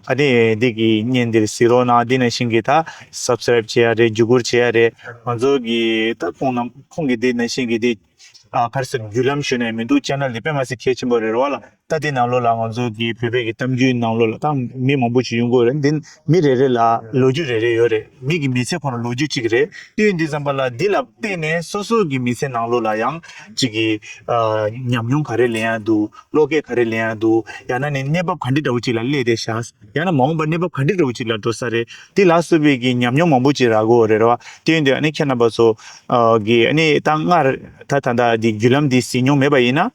ཨ་ནི་འདི་གི་བརྙན་འདིར་གཟིགས་རོགས་གནང་། འདི་ནང་བཞིན་གྱི་ད་སབ་སི་ཀ་རེབ་བྱེད་ཡ་རེད། བརྒྱུད་བསྐུར་བྱེད་ཡ་རེད། ང་ཚོ་གི་ད་ཁོང་རྣམ་ཁོང་གི་འདི་ནང་བཞིན་གྱི་འདི་ཨ་ག་རེ་ཟེར་བརྒྱུད་ལམ་ཞུས་ན་མི་འདུག་ཅེ་ནལ་འདི་དཔེ་མ་སྲིད་གལ་ཆེན་པོ་རེད་རེད་བ་ལ། ད་འདི་ནང་ལོགས་ལ་ང་ཚོ་གི་བོད་པའི་གི་གཏམ་རྒྱུད་ནང་ལོགས་ལ་ད་མི་མང་པོ་ཞིག་ཡོང་གི་ཡོད་རེད། འདི་མི་རེ་རེ་ལ་ལོ་རྒྱུས་རེ་རེ་ཡོད་རེད། མི་གི་མི་ཚེ་ཁོ་ན་ལོ་རྒྱུས་གཅིག་རེད། དེ་ཡིན་དུས་ཙམ་པ་ལ་འདི་ལ་བརྟེན་ནས་སོ་སོ་གི་མི་ཚེ་ནང་ལོགས་ལ་ཡང་གཅིག་གི་ཨ་ཉམས་མྱོང་ག་རེ་ལེན་ཡ་འདུག་བློ་སྐྱེད་ག་རེ་ལེན་ཡ་འདུག་ཡང་ན་ནི་གནས་བབ་ག་འདྲ་འདྲ་བོ་ཅིག་ལ་སླེབས་བསྡད་ཤག་ཡང་ན་མ་འོངས་པ་གནས་བབ་ག་འདྲ་འདྲ་བོ་ཅིག་ལ་འགྲོ་ས་རེད། དེ་ལ་སོགས་པའི་གི་ཉམས་མྱོང་མང་པོ་ཅིག་རག་གི་ཡོད་རེད་རེད་བ། དེ་ཡིན་དུས་ཨ་ནི་ཁྱེད་རྣམ་པ་ཚོ་ཨ་གི་ཨ་ནི་ད་སྔར་ད་ད་ལྟ་འདི་བརྒྱུད་ལམ་འདི་གཟིགས་མྱོང་མེད་པ་ཡིན་ན་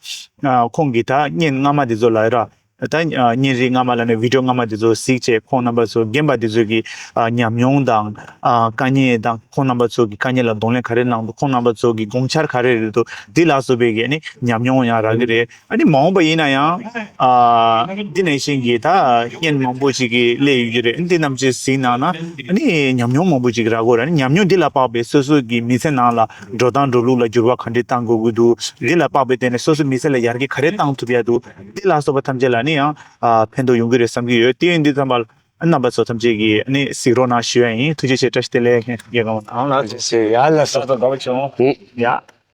ཨ་ཁོང་གི་ད་བརྙན་སྔ་མ་འདི་ཚོ་ལ་ར་ད་ཨ་བརྙན་རིས་སྔ་མ་ལ་ནི་བི་ཌི་ཡོ་སྔ་མ་འདི་ཚོ་གཟིགས་བྱས། ཁོང་རྣམ་པ་ཚོ་རྒན་པ་འདི་ཚོ་གི་ཨ་ཉམས་མྱོང་དང་ཨ་དཀའ་ངལ་དང་ཁོང་རྣམ་པ་ཚོ་གི་དཀའ་ངལ་ལ་གདོང་ལེན་ག་རེ་གནང་འདུག་ཁོང་རྣམ་པ་ཚོ་གི་དགོངས་འཆར་ག་རེ་རེད་འདུག་འདི་ལ་སོགས་པའི་གི་ཨ་ནི་ཉམས་མྱོང་ཡང་རག་གི་རེད། ཨ་ནི་མ་འོངས་པ་ཡིན་ན་ཡང་ཨ་འདི་ནང་བཞིན་གྱི་ད་བརྙན་མང་པོ་ཞིག་གི་སླེབས་ཡོད་ཀྱི་རེད། འདི་རྣམས་ཅིག་གཟིགས་གནང་ན་ཨ་ནི་ཉམས་མྱོང་མང་པོ་ཞིག་རག་གི་རེད། ཨ་ནི་ཉམས་མྱོང་འདི་ལ་དཔག་པའི་སོ་སོ་གི་མི་ཚེ་ནང་ལ་འགྲོ་སྟངས་འགྲོ་ལུགས་ལ་འགྱུར་བ་ག་འདྲས་གཏང་དགོས་ཀྱི་འདུག་འདི་ལ་དཔག་པའི་སྟེང་ནས་སོ་སོ་མི་ཚེ་ལ་ཡར་རྒྱས་ག་རེ་གཏང་ཐུབ་ཡ་འདུག་འདི་ལ་སོགས་པ་ཐམས་ཅད་ལ་ནི་ཡང་ཨ་ཕན་ཐོགས་ཡོང་གི་རེད་བསམ་གྱི་ཡོད། དེ་ཡིན་དུས་ཙམ་པ་ལ་རྣམ་པ་ཚོ་ཐམས་ཅད་ཀྱིས་ནི་གཟིགས་རོགས་གནང་ཞུ་ཡ་ཡིན། ཐུགས་རྗེ་ཆེ། བཀྲ་ཤིས་བདེ་ལེགས། རྒན་རྒན་རྒན་ལགས། ཐུགས་རྗེ་ཆེ། ཡ་ལགས་སོ། ལགས་སོ། དགའ་པོ་བྱུང་། ཡ།